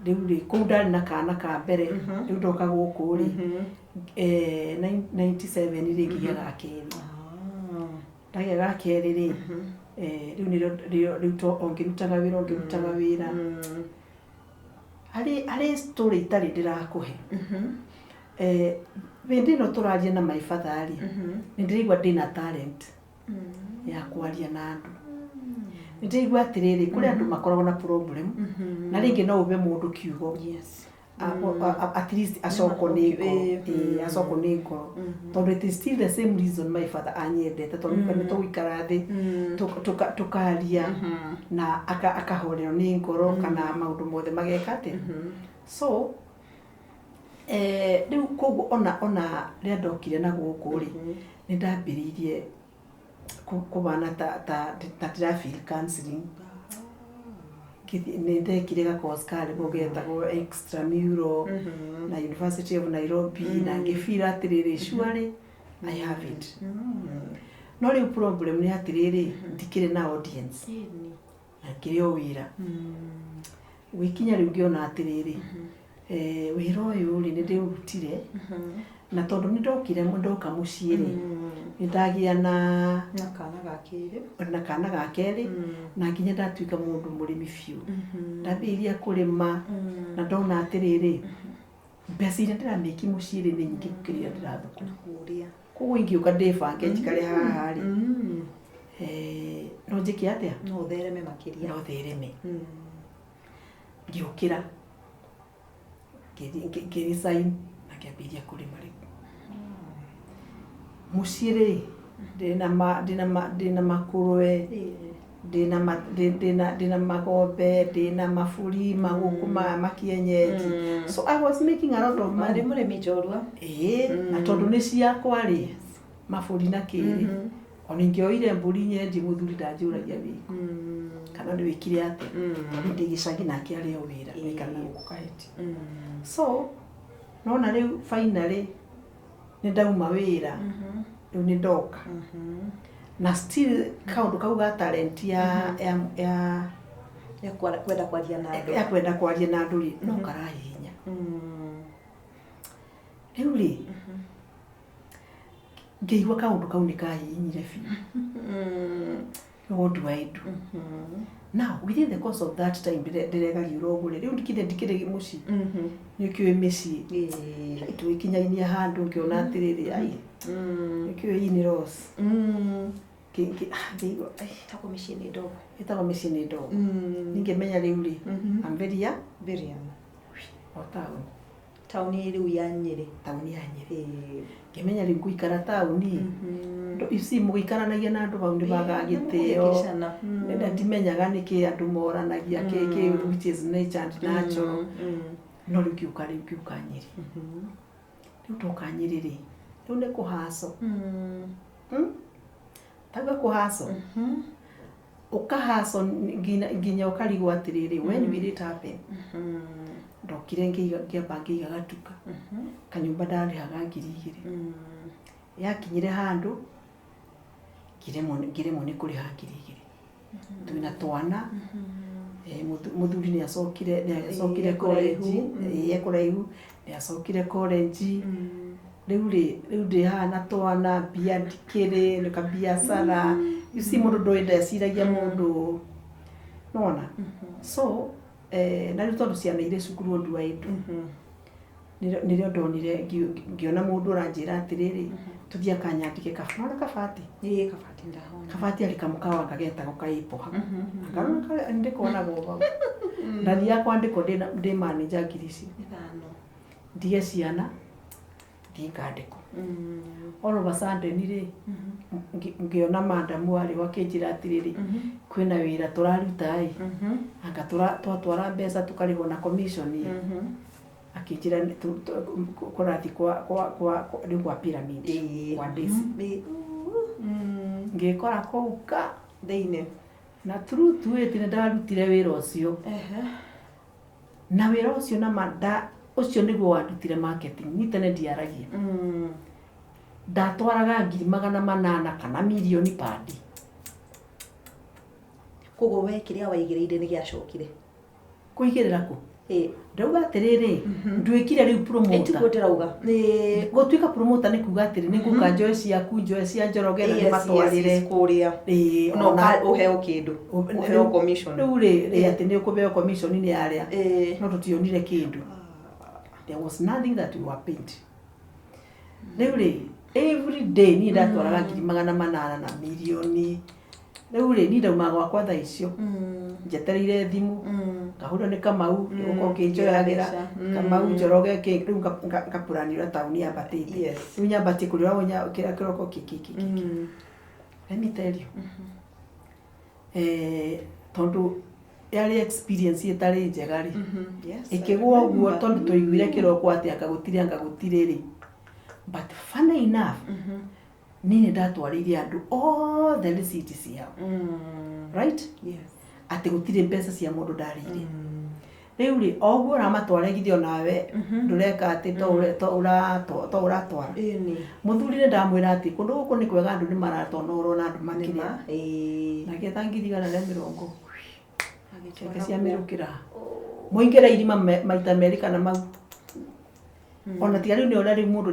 Rĩu rĩ, kũu ndarĩ na kana ka mbere, rĩu ndoka gũkũ rĩ, 97 rĩ, ngĩgĩa ga kerĩ. Ndagĩa ga kerĩ rĩ, rĩu nĩrĩo rĩu to o ngĩrutaga wĩra, o ngĩrutaga wĩra. Harĩ story itarĩ ndĩrakũhe. Hĩndĩ ĩno tũraria na my father rĩ, nĩ ndĩraigua ndĩna talent ya kwaria na andũ. Nĩ ndĩraigua atĩrĩrĩ, kũrĩ andũ makoragwo na problem, na rĩngĩ no ume mũndũ kiugo, at least acokwo nĩ ngoro. Ĩĩ, acokwo nĩ ngoro, tondũ it is still the same reason my father anyendete, tondũ nĩ tũgũikara thĩ tũkaria na akahorerwo nĩ ngoro kana maũndũ mothe mageka atĩa. So rĩu koguo ona rĩrĩa ndokire na gũkũ rĩ, nĩ ndambĩrĩirie kũbana ta ndĩra feel counseling. Nĩ ndekire ga course karĩ getagwo extramural na University of Nairobi, na ngĩ feel atĩrĩrĩ, surely I have it. No rĩu problem nĩ atĩrĩrĩ, ndikĩrĩ na audience na ngĩrĩ o wĩra gwĩkinya. Rĩu ngĩona atĩrĩrĩ, wĩra ũyũ rĩ, nĩ ndĩũrutire, na tondũ nĩ ndokire, ndoka mũciĩ rĩ, nĩ ndagĩa na Na kana ga kerĩ. Na kana ga kerĩ, na nginya ndatuĩka mũndũ mũrĩmi biũ. Ndambĩrĩria kũrĩma na ndona atĩrĩrĩ, mbeca iria ndĩramĩki mũciĩ rĩ, nĩ nyingĩ gũkĩra iria ndĩrathũkũma. Kũrĩa. Koguo ingĩũka ndĩbange njikare haha rĩ, no njĩke atĩa? No ũthereme makĩria. No thereme. Ngĩũkĩra, ngĩ resign na ngĩambĩrĩria kũrĩma. Rĩu mũciĩ rĩ, ndĩna makũrwe, ndĩna magombe, ndĩna maburi magũkũ maya makienyeji, so I was making a lot of money. Marĩ mũrĩmi njorua. Ĩĩ, na tondũ nĩ ciakwa rĩ, mabũri na kĩrĩ, ona ingĩoire mbũri nyendie, mũthuri ndanjũragia wĩkũ kana nĩ wĩkire atĩa, tondũ ndĩ gĩcagi nake arĩ o wĩra wĩkara na gũkũ Kahĩti. So nona rĩu finally nĩ ndauma wĩra, rĩu nĩ ndoka na still kaũndũ kau ga talent ya Ya kwenda kwaria na andũ. Ya kwenda kwaria na andũ rĩ, no karahihinya. Rĩu rĩ, ngĩigua kaũndũ kau nĩ kahihinyire biũ. What do I do now? Within the course of that time ndĩregariũra ũguo rĩ, rĩu ndikire ndikĩrĩ mũciĩ, nĩ ũkĩũĩ mĩciĩ tũgĩkinyainia handũ, ngĩona atĩrĩrĩ, ai, nĩkĩũĩ hii nĩ loss. Ngĩigua ai, Tagwo mĩciĩ nĩ ndogo. Ĩtagwo mĩciĩ nĩ ndogo. Ningĩmenya rĩu rĩ, I'm very young, Very young. O taũni. Taũni rĩu ya Nyĩrĩ. Taũni ya Nyĩrĩ. Ngĩmenya rĩu ngũikara taũni. You see, mũgĩikaranagia na andũ hau nĩ magaga gĩtĩo. Nĩmũkũhĩngĩcana. Na ndimenyaga nĩkĩ andũ moranagia kĩ, which is nature and natural. No rĩu ngĩũka, rĩu ngĩũka Nyĩrĩ. Rĩu ndoka Nyĩrĩ rĩ, rĩu nĩ kũhaco. Tauga kũhaco, ũkahaco nginya ũkarigwo atĩrĩrĩ, when will it happen? Ndokire ngĩamba ngĩiga gatuka kanyũmba, ndarĩhaga 2000. Yakinyire handũ ngĩremwo nĩ kũrĩha 2000, twĩna twana. Mũthuri nĩ acokire Ĩĩ, college. kũraihu. Ĩĩ, e kũraihu, nĩ acokire college. Rĩu rĩ, rĩu ndĩ haha na twana, mbia ndikĩrĩ nĩ kabiacara. You see, mũndũ ndoĩ, ndeciragia mũndũ nona. So na rĩu tondũ ciana irĩ cukuru ũndũ wa indo, nĩrĩo ndonire ngĩona mũndũ ũranjĩra atĩrĩrĩ, tũthiĩ akanyandĩke nona kabati. Ĩĩ, kabati ndahona. Kabati arĩ kamũkawa kagetagwo kaĩpo hau, akarona ndĩkonagwo hau. Ndathiaga kwandĩkwo ndĩ manager ngiri icio 5. Ndige ciana, thiĩ ngandĩkwo. All of a sudden rĩ, ngĩona madamu arĩ ho akĩnjĩra atĩrĩrĩ, kwĩna wĩra tũraruta ĩ, anga twatwara mbeca tũkarĩhwo na commission ĩ. Akĩnjĩra kũrathiĩ kwa rĩu kwa pyramid, kwa Daisy. Ngĩkora kũu ka Thĩinĩ. Na true to it, nĩ ndarutire wĩra ũcio. Na wĩra ũcio nama nda ũcio nĩguo wandutire marketing. Niĩ tene ndiaragia. Ndatwaraga 800,000 kana mirioni pandi. Koguo we kĩrĩa waigĩrĩire nĩ gĩacokire? Kũigĩrĩra kũ? Ndauga atĩrĩrĩ, nduĩkire rĩu promoter. Tiguo ndĩrauga. Gũtuĩka promoter nĩ kuga atĩrĩ, nĩ ngũka njoe ciaku, njoe cia Njoroge na ndĩmatwarĩre. Kũrĩa. Ĩĩ, No ũheo kĩndũ. Ũheo commission. Rĩu rĩ, rĩ atĩ nĩ ũkũheo commission nĩ arĩa. No tũtionire kĩndũ. There was nothing that we were paid. Rĩu rĩ, every day niĩ ndatwaraga 800,000 na mirioni. Rĩu rĩ, niĩ ndaumaga gwakwa thaa icio njetereire thimũ, ngahũrwo nĩ Kamau, nĩgũkorwo ũkĩnjoyagĩra. Kamau, Njoroge, kĩ rĩu ngapurani ũrĩa taũni yambatĩte. Rĩu nyambatie kũrĩ ũrĩa kĩrĩa kĩroko kĩ kĩ kĩ kĩ. Let me tell you, tondũ yarĩ experience ĩtarĩ njega rĩ, ĩkĩgwa ũguo tondũ twaiguire kĩroko atĩ anga gũtirĩ anga gũtirĩ rĩ. But funny enough, niĩ nĩ ndatwarĩire andũ othe receipt ciao. Right? Atĩ gũtirĩ mbeca cia mũndũ ndarĩire. Rĩu rĩ, o ũguo ũramatwara githĩ onawe ndũreka atĩ to ũratwara. Mũthuri nĩ ndamwĩra atĩ kũndũ gũkũ nĩ kwega, andũ nĩ maratonorwo na andũ makĩrĩa. Na ngĩetha 120,000. Ciake ciamĩrũkĩra. Mũingĩre irima maita merĩ kana mau. Ona tiga rĩu nĩ ũrĩa rĩu mũndũ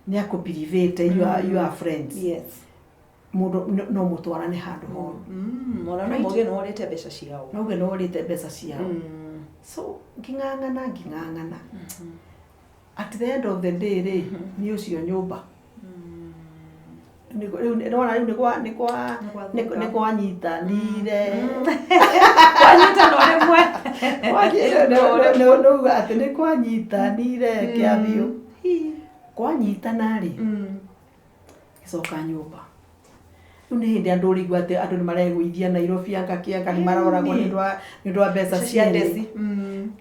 nĩ akũbelievĩte you are friends. Mũndũ no mũtwarane handũ horu. Ona no mauge nĩ worĩte mbeca ciao. No uge nĩ worĩte mbeca ciao. So ngĩng'ang'ana ngĩng'ang'ana. At the end of the day rĩ, nĩ ũcio nyũmba. Rĩu nĩwona rĩu nĩ kwanyitanire. Kwanyita no rĩmwe. Nĩuga atĩ nĩ kwanyitanire kĩa biũ. Kwanyitana rĩ, gĩcoka nyũmba. Rĩu nĩ hĩndĩ andũ ũrĩigua atĩ andũ nĩ maregũithia Nairobi, anga kĩ anga nĩ maroragwo nĩ ũndũ wa mbeca cia Desi.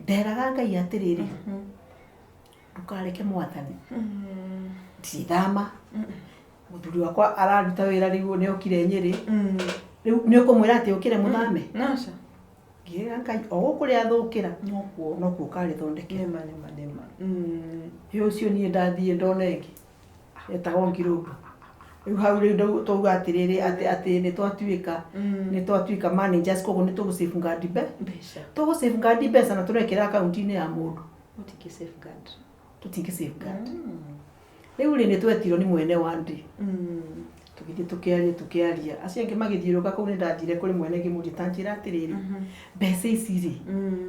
Nderaga Ngai atĩrĩrĩ, ndũkareke mwathani. Ndirĩthama. Mũthuri wakwa araruta wĩra rĩu nĩ okire Nyĩrĩ. Rĩu nĩ ũkũmwĩra atĩ ũkĩre mũthame? Aca. Ngĩra Ngai o gũkũ rĩathũkĩra Nokuo. nokuo ũkarĩthondekera. Nĩma nĩma nĩma. Ĩ ũcio niĩ ndathiĩ ndona ĩngĩ etagwo Ngirũmba. Rĩu hau rĩu twauga atĩrĩrĩ, atĩ nĩ twatuĩka managers, koguo nĩ tũgũ safeguard Mbeca. Tũgũ safeguard mbeca na tũrekĩra akaunti-inĩ ya mũndũ. Mũtingĩ safeguard. Tũtingĩ safeguard. Rĩu rĩ, nĩ twetirwo nĩ mwene wa ndĩ. Tũgĩthiĩ tũkĩaria tũkĩaria. Acio angĩ magĩthiũrũrũka kũu, nĩ ndathire kũrĩ mwene ngĩmũria, ta njĩra atĩrĩrĩ, mbeca ici rĩ,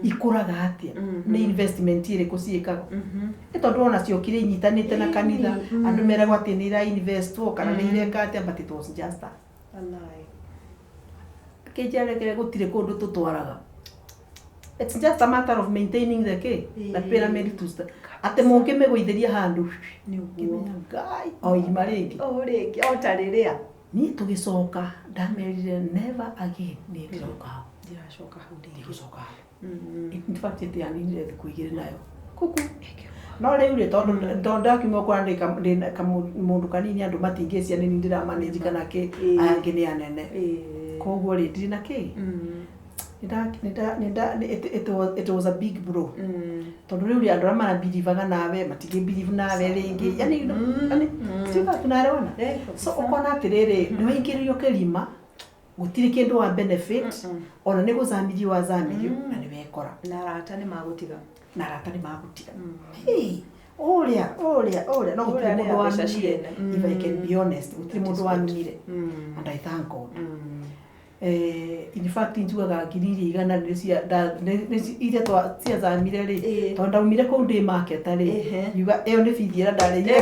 ikũraga atĩa? Nĩ investment ĩrĩkũ ciĩkagwo? Nĩ tondũ ona ciokire inyitanĩte na kanitha, andũ meragwo atĩ nĩ ira investwo kana nĩ ireka atĩa, but it was just a A lie. Akĩnjĩra gũtirĩ kũndũ tũtwaraga. It's just a matter of maintaining the kĩ? The pyramid to start. Atĩ mũngĩmĩgũithĩria handũ. Nĩguo. Ngĩmenya Ngai o irima rĩngĩ. O rĩngĩ o ta rĩrĩa. Niĩ tũgĩcoka ndamerire never again niĩ ndiroka hau. Ndiracoka hau rĩngĩ. Ndigũcoka hau. In fact ĩtianinire thikũ 2 nayo. Kuku. No rĩu rĩ, tondũ ndakiuma ũkora ndĩ kamũndũ kanini, andũ matingĩcia nĩ niĩ ndĩramanage kana kĩ, aya angĩ nĩ anene. Koguo rĩ, ndirĩ na kĩ. It was a big blow. Tondũ rĩu rĩ, andũ arĩa marabirivaga nawe matingĩ believe nawe rĩngĩ. Yani sio kama tunaelewana? So ũkona atĩrĩrĩ, nĩ waingĩrĩrio kĩrima, gũtirĩ kĩndũ wa benefit, ona nĩ gũcamithio wacamirio na nĩ wekora. Na arata nĩ magũtiga. Na arata nĩ magũtiga. Hey, ũrĩa ũrĩa ũrĩa no gũtirĩ Ũrĩa mũndũ arĩa mbeca wanumire. ciene. If I can be honest, gũtirĩ mũndũ wanumire. And I thank God. In fact njugaga ngiri iria igana nĩ cia iria ciacamire rĩ, tondũ ndaumire kũu ndĩ marketer rĩ, ngiuga ĩyo nĩ bithi ĩrĩa ndarĩire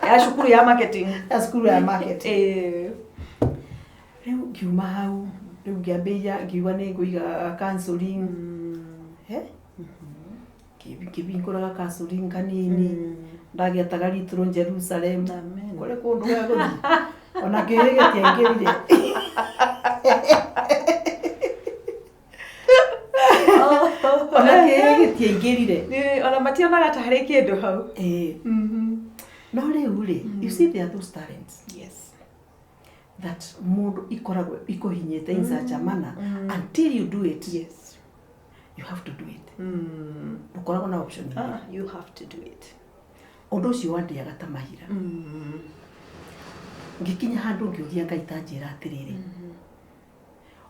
Ya cukuru ya marketing. Ya cukuru ya marketing. Rĩu ngiuma hau, rĩu ngĩambĩrĩria ngiuga nĩ ngũiga counseling. Ngĩhingũraga counseling kanini, ndagĩetaga Little Jerusalem. Amen. Kũrĩ kũndũ gwa gũthiĩ ona kĩrĩ gĩtiaingĩrire. Ona kĩ gĩtiaingĩrire. Ona mationaga ta harĩ kĩndũ hau. Ĩĩ. No rĩu rĩ, you see, there are those talents that mũndũ ikoragwo ikũhinyĩte in such a manner, until you do it. You have to do it. Ndũkoragwo na option ingĩ. Ah, you have to do it. Ũndũ ũcio wandĩaga ta mahira. Ngĩkinya handũ ngĩũria Ngai, ta njĩra atĩrĩrĩ,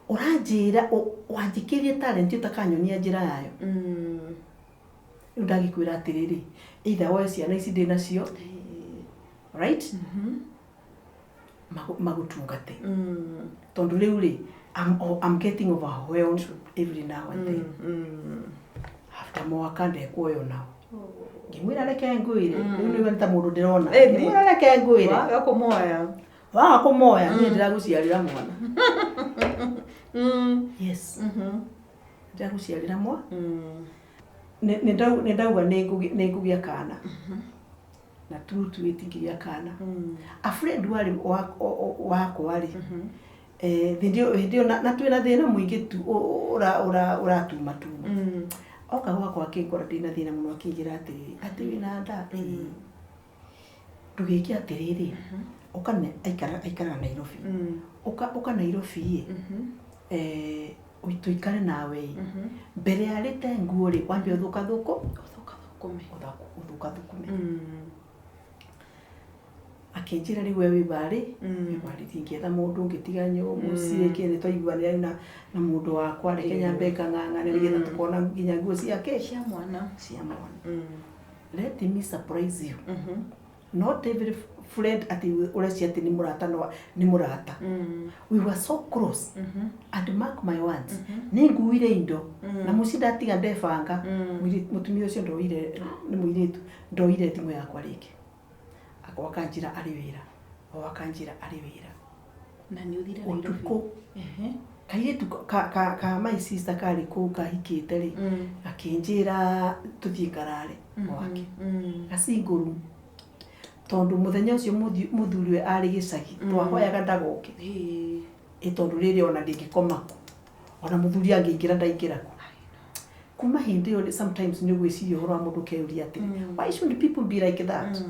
ũranjĩra wanjĩkĩrie talent ũtakanyonia njĩra yayo. Rĩu ndagĩkwĩra atĩrĩrĩ, either woe ciana ici ndĩ nacio, right, magũtungate, tondũ rĩu rĩ, I'm getting overwhelmed every now and then. After mwaka ndekuoyo nao, ngĩmwĩra reke ngwĩre, rĩu nĩwe nĩ ta mũndũ ndĩrona. Ĩni. Ngĩmwĩra reke ngwĩre, Waga kũmoya. Waga kũmoya, niĩ ndĩragũciarĩra mwana. Yes, ndĩragũciarĩra mwa. Nĩ ndauga nĩ ngũgĩa kana, na true to it ngĩgĩa kana. A friend warĩ wakwa rĩ, hĩndĩ ĩyo na twĩna thĩna mũingĩ tu ũratuma tuma. Oka gwakwa akĩngora ndĩna thĩna mũno, akĩnjĩra atĩrĩrĩ, atĩ wĩna nda? "Ĩĩ." "Ndũgĩke atĩrĩrĩ, ũka." Aikaraga Nairobi. "Ũka, ũka Nairobi ĩ, tũikare nawe ĩ, mbere ya rĩte nguo rĩ, wambe ũthũkathũkũ." Ũthũkathũkũme. Ũthũkathũkũme. Akĩnjĩra rĩu we wĩ barĩ, wĩ barĩ, ndingĩetha mũndũ ũngĩ tiga mũciĩ kĩ nĩ twaiguanĩra na mũndũ wakwa, reke nyambe ngang'ang'ane nĩgetha tũkona nginya nguo ciake cia mwana. Cia mwana. Let me surprise you, not every friend atĩ ũreciria atĩ nĩ mũrata, no nĩ mũrata. We were so close, and mark my words, nĩ nguire indo na mũciĩ ndatiga ndebanga. Mũtumia ũcio ndoire, nĩ mũirĩtu, ndoire thimũ yakwa rĩngĩ, akwa akanjĩra arĩ wĩra, o akanjĩra arĩ wĩra. Na nĩ ũthire Nairobi. Ũtukũ kairĩtu ka my sister karĩ kũu kahikĩte rĩ, akĩnjĩra tũthiĩ ngarare gwake gacingũru, tondũ mũthenya ũcio mũthuriwe arĩ gĩcagi, twahoyaga ndagoke. Ĩ tondũ rĩrĩ ona ndingĩkoma kũ, ona mũthuri angĩingĩra ndaingĩra kũ. Kuma hĩndĩ ĩyo sometimes nĩ ũgwĩciria ũhoro wa mũndũ ũkeyũria atĩrĩ, why should people be like that?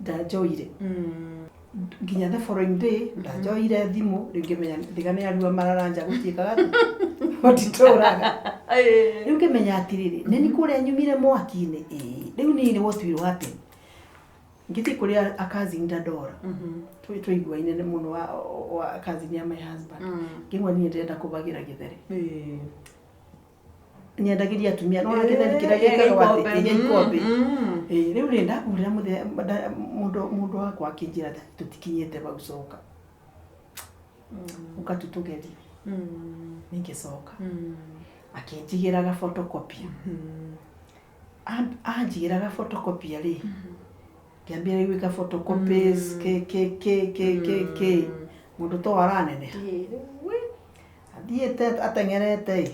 Ndanjoire nginya the following day, ndanjoire thimũ rĩu, ngĩmenya thiga nĩ arua mararanja, gũtiĩkaga gũtitũraga. Rĩu ngĩmenya atĩrĩrĩ, nĩ nĩ kũrĩa nyumire mwaki-inĩ. Ĩĩ, rĩu niĩ nĩ what will happen, ngĩthiĩ kũrĩa a cousin Dandora, twaiguaine nĩ mũno wa cousin ya my husband, ngĩmwe niĩ ndĩrenda kũbagĩra gĩthere, nyendagĩria atumia no gĩtheri kĩrĩa gĩkagwo atĩ gĩa ikombe. Ĩĩ, rĩu rĩ ndahũrĩra mũndũ wakwa, akĩnjĩra tũtikinyĩte hau, coka, ũka tu tũgerie. Ningĩcoka akĩnjigĩra ga photocopy. Anjigĩra ga photocopy rĩ, ngĩambia rĩu gwĩka photocopies, kĩ kĩ kĩ kĩ kĩ kĩ, mũndũ to araneneha, athiĩte ateng'erete ĩ.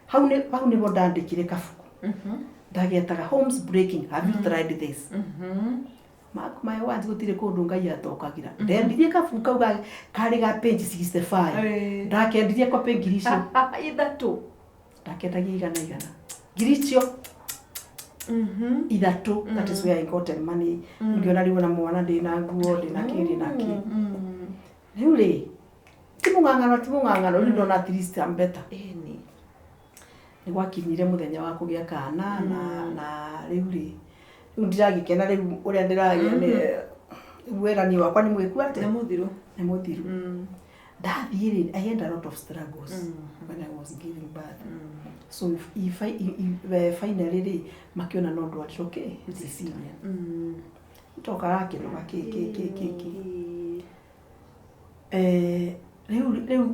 Hau nĩ hau nĩho ndandĩkire kabuku ndagetaga "Homes Breaking, Have You Tried This?" Mark my words, gũtirĩ kũndũ Ngai atokagĩra. Ndendirie kabuku kau karĩ ga page 65. Ndakendirie copy ngiri icio. Ithatũ. Ndakendagia igana igana, ngiri icio ithatũ. That is where I got the money. Ngĩona rĩu ona mwana ndĩna nguo, ndĩna kĩ, ndĩna kĩ. Rĩu rĩ, ti mũng'ang'ano, ti mũng'ang'ano, rĩu ndona at least I'm better. Ĩni. Nĩ gwakinyire mũthenya wa kũgĩa kana, na rĩu rĩ, rĩu ndiragĩkena rĩu ũrĩa ndĩragĩa nĩ wĩrani wakwa nĩ mwĩku atĩ Nĩ mũthiru. Nĩ mũthiru. Ndathiĩ rĩ, I had a lot of struggles when I was giving birth. So if finally rĩ, makĩona no ndwarĩrwo kĩ cesarean, toka arakĩnoga kĩ kĩ kĩ kĩ kĩ. Rĩu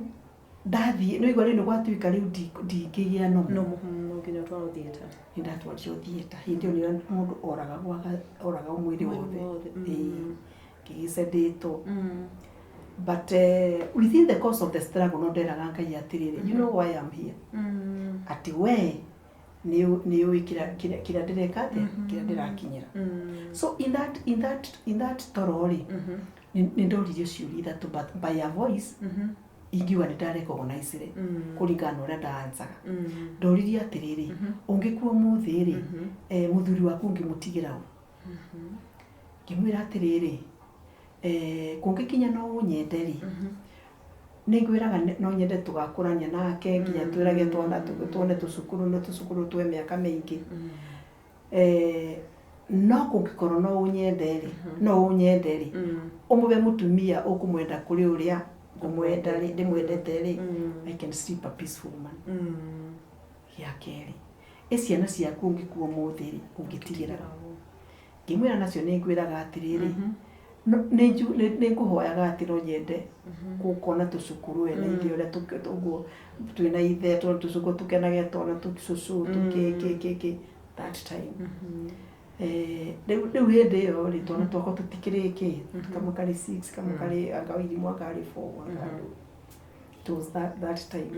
ndathiĩ nĩ waigua rĩu nĩ gwatuĩka rĩu ndingĩgĩa No nomo. No nginya ũtwarwo theatre. Nĩ ndatwarirwo theatre. Hĩndĩ ĩyo nĩrĩo mũndũ oragagwo, oragagwo mwĩrĩ Mwĩrĩ wothe. wothe. Ĩĩ, ngĩgĩcedĩtwo, but within the course of the struggle no nderaga Ngai atĩrĩrĩ, you know why I'm here, atĩ we nĩ ũĩ kĩrĩa ndĩreka atĩa, kĩrĩa ndĩrakinyĩra. So in that toro rĩ, nĩ ndoririo ciũria ithatũ, but by a voice. Ingiuga nĩ ndarecognizire kũringana na ũrĩa ndaanzaga. Ndoririe atĩrĩrĩ, ũngĩkua ũmũthĩ rĩ, mũthuri waku ũngĩmũtigĩra ũ? Ngĩmwĩra atĩrĩrĩ, kũngĩkinya no ũnyende rĩ, nĩ ngwĩraga no nyende tũgakũrania nake nginya twĩrage twana tuone tũcukuru na tũcukuru twe mĩaka mĩingĩ. No kũngĩkorwo no ũnyende rĩ, no ũnyende rĩ, ũmũhe mũtumia ũkũmwenda kũrĩ ũrĩa ngũmwenda rĩ, ndĩmwendete rĩ, I can sleep a peaceful woman. Gĩa kerĩ, ĩ ciana ciaku ũngĩkua ũmũthĩ rĩ, ũngĩtigĩra ũ? Ngĩmwĩra nacio nĩ ngwĩraga atĩrĩrĩ, nĩ ngũhoyaga atĩ no nyende gũkona tũcukuru we na ithe ũrĩa ũguo twĩna ithe tondũ tũcukuru tũkenage twana tũcũcũ tũkĩ kĩ kĩ kĩ that time. Rĩu hĩndĩ ĩyo rĩ, twana twakwa tũtikĩrĩ kĩ, kamwe karĩ 6, kamwe karĩ anga Wairimu anga arĩ 4, anga ndũ. It was that time.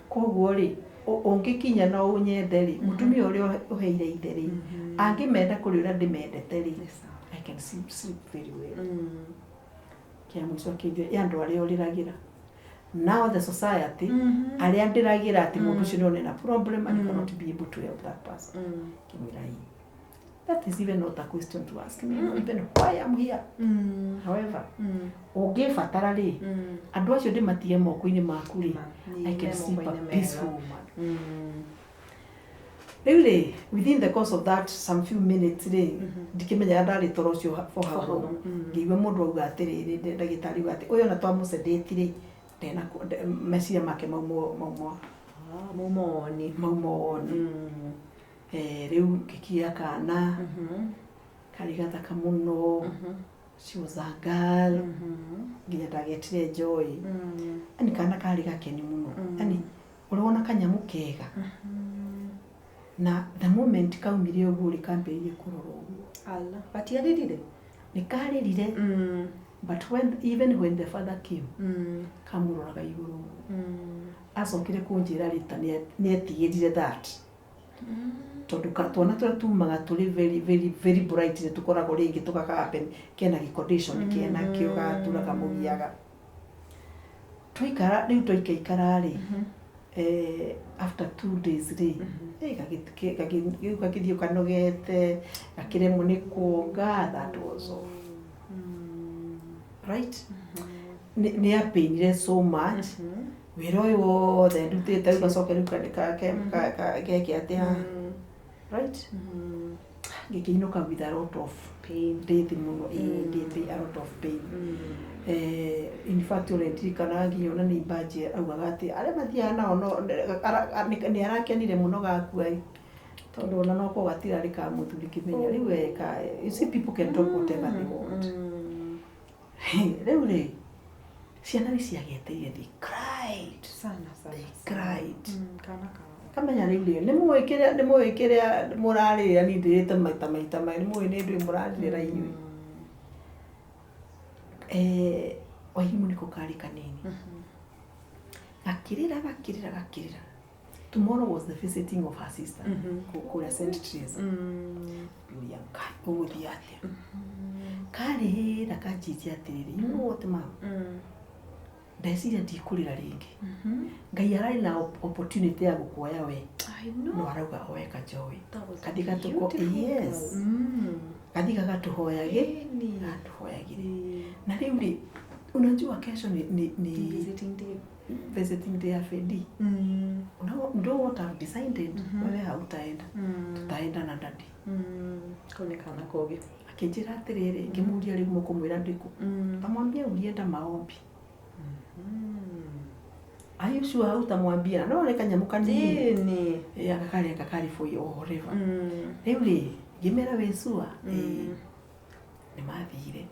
Koguo rĩ, ũngĩkinya no ũnyende rĩ, mũtumia ũrĩa ũheire ithe rĩ, angĩmenda kũrĩ ũrĩa ndĩmendete rĩ, I can sleep very well. Kĩa mũico akĩnjĩra, ĩ andũ arĩa ũrĩragĩra? Now the society, arĩa ndĩragĩra atĩ mũndũ ũcio nĩ one na problem and you cannot be able to help that person. Ngĩmwĩra ĩ. That is even not a question to ask me, even why I'm here. However, ũngĩbatara rĩ, andũ acio ndĩmatige moko-inĩ maku rĩ, I can sleep a peaceful woman. Rĩu rĩ, within the course of that some few minutes rĩ, ndikĩmenyaga ndarĩ toro ũcio for how long. Ngĩigua mũndũ auga atĩrĩrĩ, ndagĩtarĩ auga atĩ ũyũ ona twamũsedate rĩ, ndena meciria make mauma mauma Mauma oni. Mauma oni. Rĩu ngĩkĩgĩa kana karĩ gathaka mũno. She was a girl, nginya ndagetire Joy. Yani kana karĩ gakeni mũno, yani ũrona kanyamũ kega, na the moment kaumire ũguo rĩ, kambĩrĩirie kũrora ũguo. Ala. Gatiarĩrire? Nĩ karĩrire, but when even when the father came, kamũroraga igũrũ ũguo. Acokire kũnjĩra rita nĩ etigĩrire that tondũ twana tũrĩa tumaga tũrĩ very very very bright nĩ tũkoragwo rĩngĩ tũgaka happen kena gĩ condition kena kĩo gatura kamũgiaga. Twaikara rĩu, twaikaikara rĩ, after 2 days rĩ, rĩu gagĩthiĩ kanogete, gakĩremwo nĩ kuonga. That was all right. Nĩ apĩinire so much wĩra ũyũ wothe ndutĩte. Rĩu gacoke rĩu geke atĩa, right? Ngĩkĩinũka with a lot of pain. Ndĩthĩ mũno, ĩĩ, ndĩthĩ, a lot of pain. In fact, ũrĩa ndirikanaga nginya ona nĩ imbanjie augaga atĩ arĩa mathiaga nao no nĩ arakenire mũno gakua ĩ, tondũ ona no korwo gatirarĩ ka mũthuri kĩmenya rĩu eka. You see, people can talk whatever they want. Rĩu rĩ, ciana nĩ ciagĩeteire, they cried. Sana sana. They cried. Kana kao. Kamenya rĩu rĩ, nĩ mũĩ kĩrĩa mũrarĩrĩra, niĩ ndĩrĩte maita maita merĩ, nĩ mũĩ nĩ ndũĩ mũrarĩrĩra inyuĩ. Wairimũ nĩko karĩ kanini, gakĩrĩra gakĩrĩra gakĩrĩra. Tomorrow was the visiting of her sister kũrĩa St Teresa. Ngĩũria Ngai, ũgũthiĩ atĩa? Karĩra kanjĩtie atĩrĩrĩ, "You know what, ma'am?" Ndeciria ndikũrĩra rĩngĩ. Ngai ararĩ na opportunity ya gũkuoya we, I know. no arauga oe kajoy. That was Kathi gatuko beautiful. Yes. Girl. Gathi gagatũhoyagĩ Ĩni. gatũhoyagĩre. Na rĩu rĩ, unajua kesho ni Visiting day. Visiting day ya Fedi. Ndo what I've decided, wewe hautaenda, tutaenda na daddy. Kau nĩ kana kogĩ. Akĩnjĩra atĩrĩrĩ, ngĩmũria rĩu mũkũmwĩra ndĩkũ? Tamwambia ulienda maombi. Are you sure hautamwambia? No nĩ kanyamũ kanini. Ĩni. Ĩ, aka karĩ aka karĩ for you or whatever. Rĩu rĩ, ngĩmera wĩ sure? Ĩĩ. Nĩ mathire.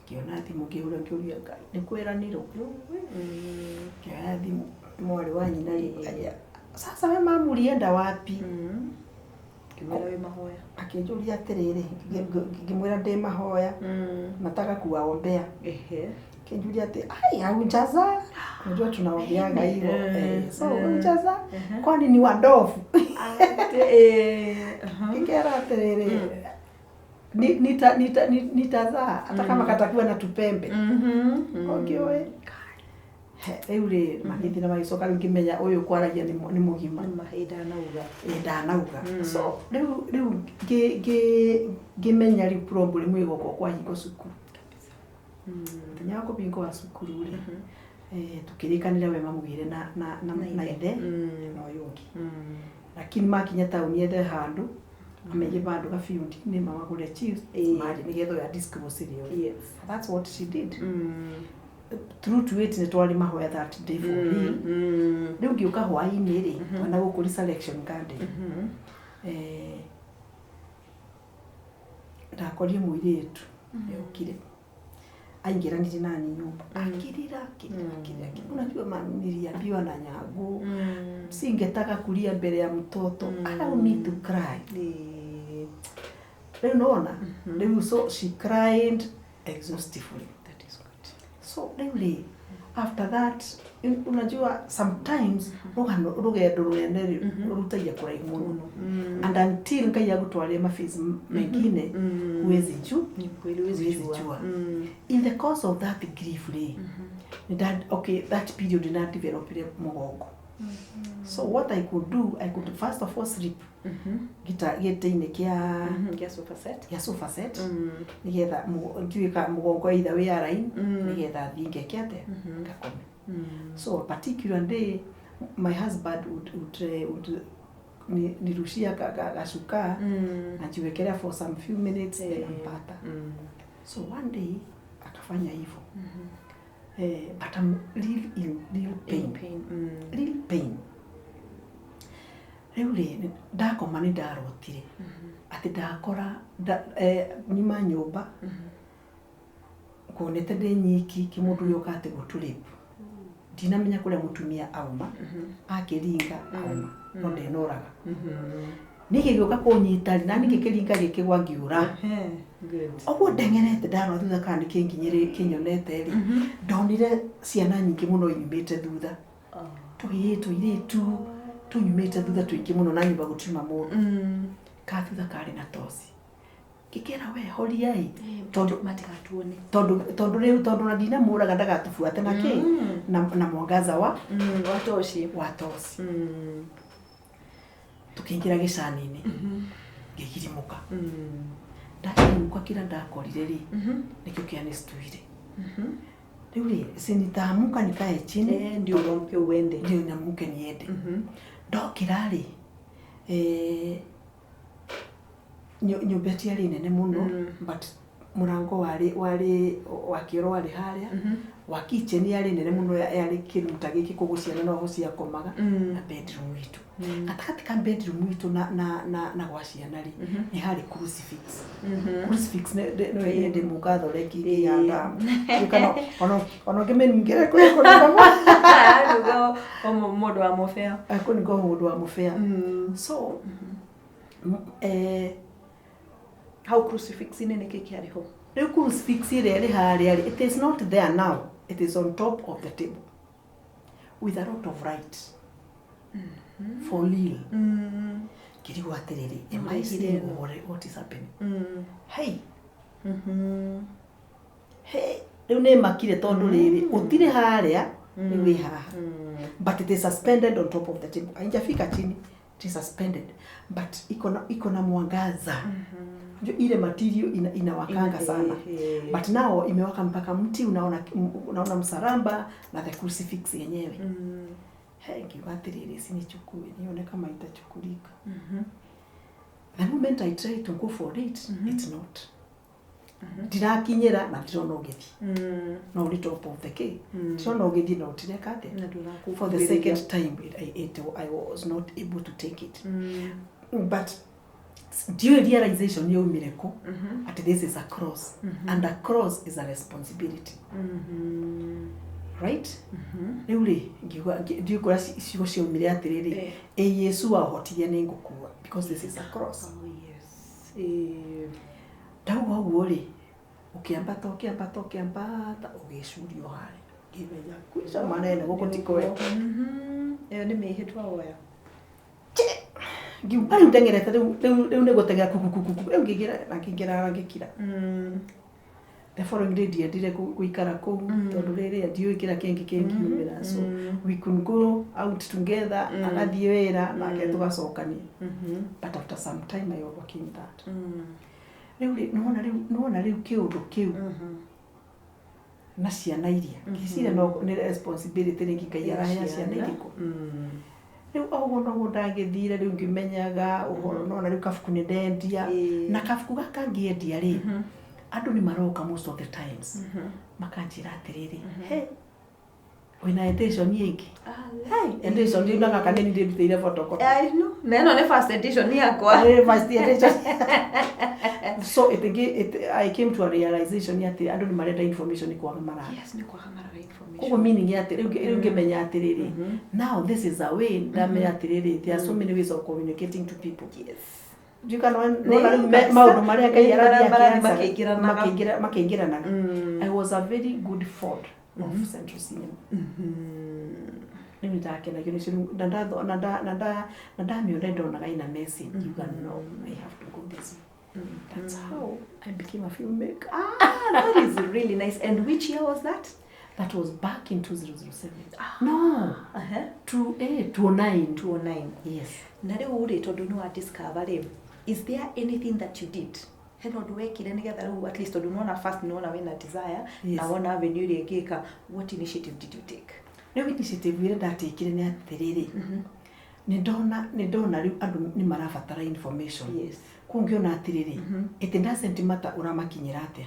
Ngĩona thimũ, ngĩhũra, ngĩũria Ngai nĩ kwĩranirwo. Ngĩoya thimũ, mwarĩ wa nyina rĩ, aya, "Sasa we mamu ulienda wapi?" Ngĩmwĩra wĩ mahoya. Akĩnjũria atĩrĩrĩ, ngĩmwĩra ndĩ mahoya, nataka kuwaombea. Akĩnjũria atĩ ai, haujaza, unajua tunaombeaga hivyo, so haujaza, kwani ni wadofu? Ngĩkera atĩrĩrĩ, nitazaa hata kama katakuwa na tupembe. Ũngĩũĩ He, rĩu rĩ magĩthiĩ na magĩcoka rĩu ngĩmenya ũyũ kwaragia nĩ mũgima. Nĩ ma, ĩ ndanauga. Ĩ ndanauga. So rĩu ngĩmenya rĩu problem ĩgũka kwahingwo cukuru. Mũthenya wa kũhingwo wa cukuru rĩ, tũkĩrĩkanĩra we mamũgĩre na ithe na ũyũ ũngĩ. Lakini makinya taũni ethe handũ ameige vandũ gabiundi-inĩ mamagũre chips marĩ nĩgetha ũyũ adisclose rĩo. That's what she did. True to it, nĩ twarĩ mahoya that day for real. Rĩu ngĩũka hwaĩ-inĩ rĩ, ona gũkũ Resurrection Garden, ndakorire mũirĩtu nĩokire aingĩranire nani nyũmba akĩrĩra akĩrĩra akĩrĩra akĩrĩra. Unajua mami, niliambiwa na nyangu singetaka kulia mbele ya mtoto. Allow me to cry. Rĩu nona rĩu, so she cried exhaustively. That is good. So rĩu rĩ, after that, unajua sometimes rũgano rũgendo rũnene rĩ rũrutagia kũraihu mũno, and until Ngai agũtwarĩre maphase mengine, huwezi ju Ni kweli, huwezi huwezi jua. Jua. In the course of that grief rĩ, okay, that period nĩ developire mũgongo. So what I could do, I could first of all sleep gĩtĩ-inĩ kĩa Gĩa sofa set. Gĩa sofa set, nĩgetha nduĩka mũgongo either wĩ align, nĩgetha thiĩ ngeke atĩa, ngakome. So a particular day my husband would nirushia gacuka na jiwekelea for some few minutes, then ampata. So one day akafanya hivyo, but I'm real in real pain. In pain. Real pain. Rĩu rĩ, ndakoma nĩ ndarotire atĩ ndakora nyuma nyũmba nguonete ndĩ nyiki, kĩmũndũ gĩũka atĩ gũtũrĩpu, ndinamenya kũrĩa mũtumia auma, akĩringa auma no ndenoraga. Ningĩ gĩũka kũnyita rĩ, na ningĩ kĩringa gĩkĩgwa ngiũra. Good. Ũguo ndeng'erete, ndarora thutha kana nĩ kĩnginyĩrĩ kĩnyonete rĩ, ndonire ciana nyingĩ mũno inyumĩte thutha. Tũhĩĩ, tũirĩtu tũnyumĩte thutha tũingĩ mũno, na nyũmba gũtiuma mũndũ. Ka thutha karĩ na toci, ngĩkĩra we horiai tondũ Matigatuone. Tondũ rĩu tondũ na ndinamũraga ndagatũbuate na kĩ na mwangaza wa Wa toci. Wa toci. Tũkĩingĩra gĩcani-inĩ, ngĩgirimũka. Ndagirimũka, kĩrĩa ndakorire rĩ, nĩkĩo kĩanistuire. Rĩu rĩ, si nitaamka nikae chini. Eh, ndio uamke uende. Ndio niamke niende. Ndokĩra rĩ, nyũmba ĩtiarĩ nene mũno, but mũrango warĩ wa kĩoro warĩ harĩa, wa kitchen yarĩ nene mũno, yarĩ kĩrumu ta gĩkĩ, koguo ciana no ho ciakomaga, na bedroom itũ. Gatagatĩ ka bedroom itũ na gwa ciana rĩ, nĩ harĩ crucifix. Crucifix nĩ ndĩ mũgatholeki nginya ndamu kana ona ngĩmĩnungĩre kũrĩa kũrĩa. Mũndũ wa mũbea. Kũu nĩko mũndũ wa mũbea. So Hau crucifix-inĩ nĩkĩ kĩarĩ ho? Rĩu crucifix ĩrĩa ĩrĩ harĩa rĩ, it is not there now, it is on top of the table with a lot of light for real. Ngĩrigwo atĩrĩrĩ, am I seeing what is happening? Hey, hey, rĩu nĩ makire tondũ rĩrĩ ũtirĩ harĩa, rĩu wĩ haha, but it is suspended on top of the table, haijafika chini, it is suspended, but iko na mwangaza. Unajua ile material inawakanga sana, but now imewaka mpaka mti unaona msalaba na the crucifix yenyewe. Hey, ngiuga atĩrĩrĩ, sinichukue nione kama itachukulika. The moment I try to go for it, it's not, ndirakinyĩra na ndirona ũgĩthiĩ no ũrĩ top of the cake, ndirona ũgĩthiĩ na ũtireka atĩa. For the second time I was not able to take it, but ndiũĩ realization yaumire kũ atĩ this is a cross, and a cross is a responsibility, right? Rĩu rĩ, ngiuga ndiũĩ kũrĩa ciugo ciaumire atĩrĩrĩ, ĩ Yesu wahotithia nĩ ngũkua because this is a cross. Oh, yes. Eh, Ndauga ũguo rĩ, ũkĩambata ũkĩambata ũkĩambata ũgĩcurio harĩa, ngĩmenya kwica manene gũkũ ti kwega. Ĩyo nĩ mĩhĩtwa woya. Ngiuma rĩu ndeng'erete rĩu nĩ gũteng'era kukukukuku, rĩu ngĩingĩra na ngĩingĩra na ngĩkira. The following day ndiendire gũikara kũu tondũ rĩrĩ ndiũĩ kĩrĩa kĩngĩ kĩngiumĩra, so we could go out together, agathiĩ wĩra nake tũgacokania. But after some time I overcame that. Rĩu rĩ, nĩwona rĩu kĩũndũ kĩu na ciana iria ngĩciria no nĩ responsibility rĩngĩ Ngai araheana ciana irĩkũ. Rĩu o ũguo noguo ndagĩthire, rĩu ngĩmenyaga ũhoro, nona rĩu kabuku nĩ ndendia. Na kabuku gaka ngĩendia rĩ, andũ nĩ maroka most of the times makanjĩra atĩrĩrĩ, "He, wĩna edition ĩngĩ?" Hey, edition rĩu na gaka nĩ ndĩrutĩire photocopy. I know. Na ĩno nĩ first edition yakwa. First edition. So it, I came to a realization atĩ andũ nĩ marenda information, nĩ kwaga maraga. Yes, nĩ kwaga maraga information. Koguo meaning ya atĩ rĩu ngĩmenya atĩrĩrĩ, now this is a way, ndamenya atĩrĩrĩ, there are so many ways of communicating to people. Ndiũĩ nona rĩu maũndũ marĩa Ngai arathiĩ marathiĩ akĩ-answer, makĩingĩranaga. Makĩingĩranaga. I was a very good fond of Central Cinema. Rĩu nĩndakenagio nĩcio na na ndamĩona ndonaga ina message, ngiuga, "No, I have to go this way." That's how I became a filmmaker. Ah, that is really nice. And which year was that? That was back in 2007, no, 209. 209. Yes. Na rĩu rĩ, tondũ nĩ wa discover rĩ, is there anything that you did, hena ũndũ wekire nĩgetha rĩu at least, tondũ nĩwona first, nĩwona wĩna desire Yes. na wona avenue ĩrĩa ĩngĩka, what initiative did you take? Rĩu initiative ĩrĩa ndatekire nĩ atĩrĩrĩ, nĩ ndona rĩu andũ nĩ marabatara information. Koguo ngĩona atĩrĩrĩ, it doesn't matter ũramakinyĩra atĩa,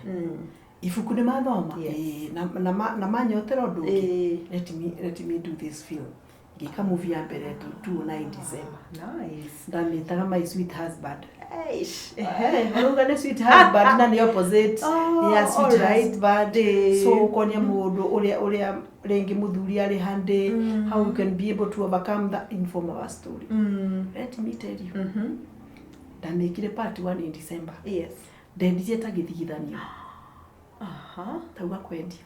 ibuku nĩ mathoma. Yes. Ĩĩ, na manyotera ũndũ ũngĩ. Let me do this film. Ngĩka movie ya mbere 209 December. Nice. Ndamĩtaga My Sweet Husband. Eish. Ũrauga nĩ sweet husband na nĩ opposite Oh, ya sweet alright. husband. So ũkonia mũndũ ũrĩa rĩngĩ mũthuri arĩ handy, how you can be able to overcome that in form of a story. Let me tell you, ndamĩkire part 1 in December. Ndendirie ta gĩthigithanio. Tauga kwendia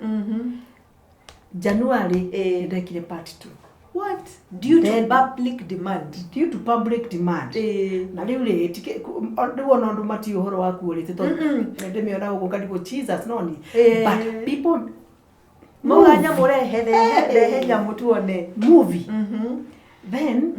January ndekire part 2. What? Due to public demand. Due to public demand. Na rĩu rĩ, rĩu ona andũ matiũĩ ũhoro wa quality tondũ ndĩmĩona gũkũ ngarigwo, Jesus, no ni but people Mauga movie. Nyamũ rehe, rehe, rehe nyamũ tuone. Movie. Then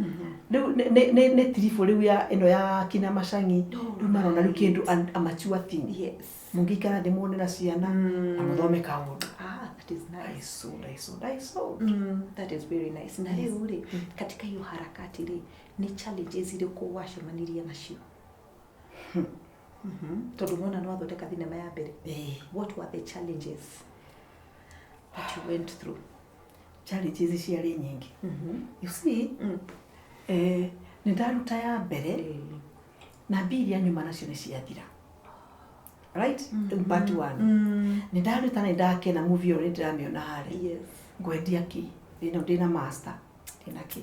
rĩu nĩ tiribũ rĩu ya ĩno ya kina Macangi, rĩu marona rĩu kĩndũ a mature thing. Mũngĩikara thĩ muone na ciana na mũthome kaũndũ. Ah, that is I nice. sold, I sold, I sold. That is very nice. Na rĩu rĩ, katika hiyo harakati rĩ, nĩ challenges irĩkũ wacemanirie nacio? Tondũ nĩwona nĩ wathondeka thinema ya mbere. What were the challenges that you went through? Challenges ciarĩ nyingĩ, you see. Nĩ ndaruta ya mbere na mbia iria nyuma nacio nĩ ciathira, right? Rĩu part one nĩ ndaruta na nĩ ndakena, movie ĩyo nĩ ndĩramĩona harĩa. Ngwendia kĩ ndĩna master, ndĩna kĩ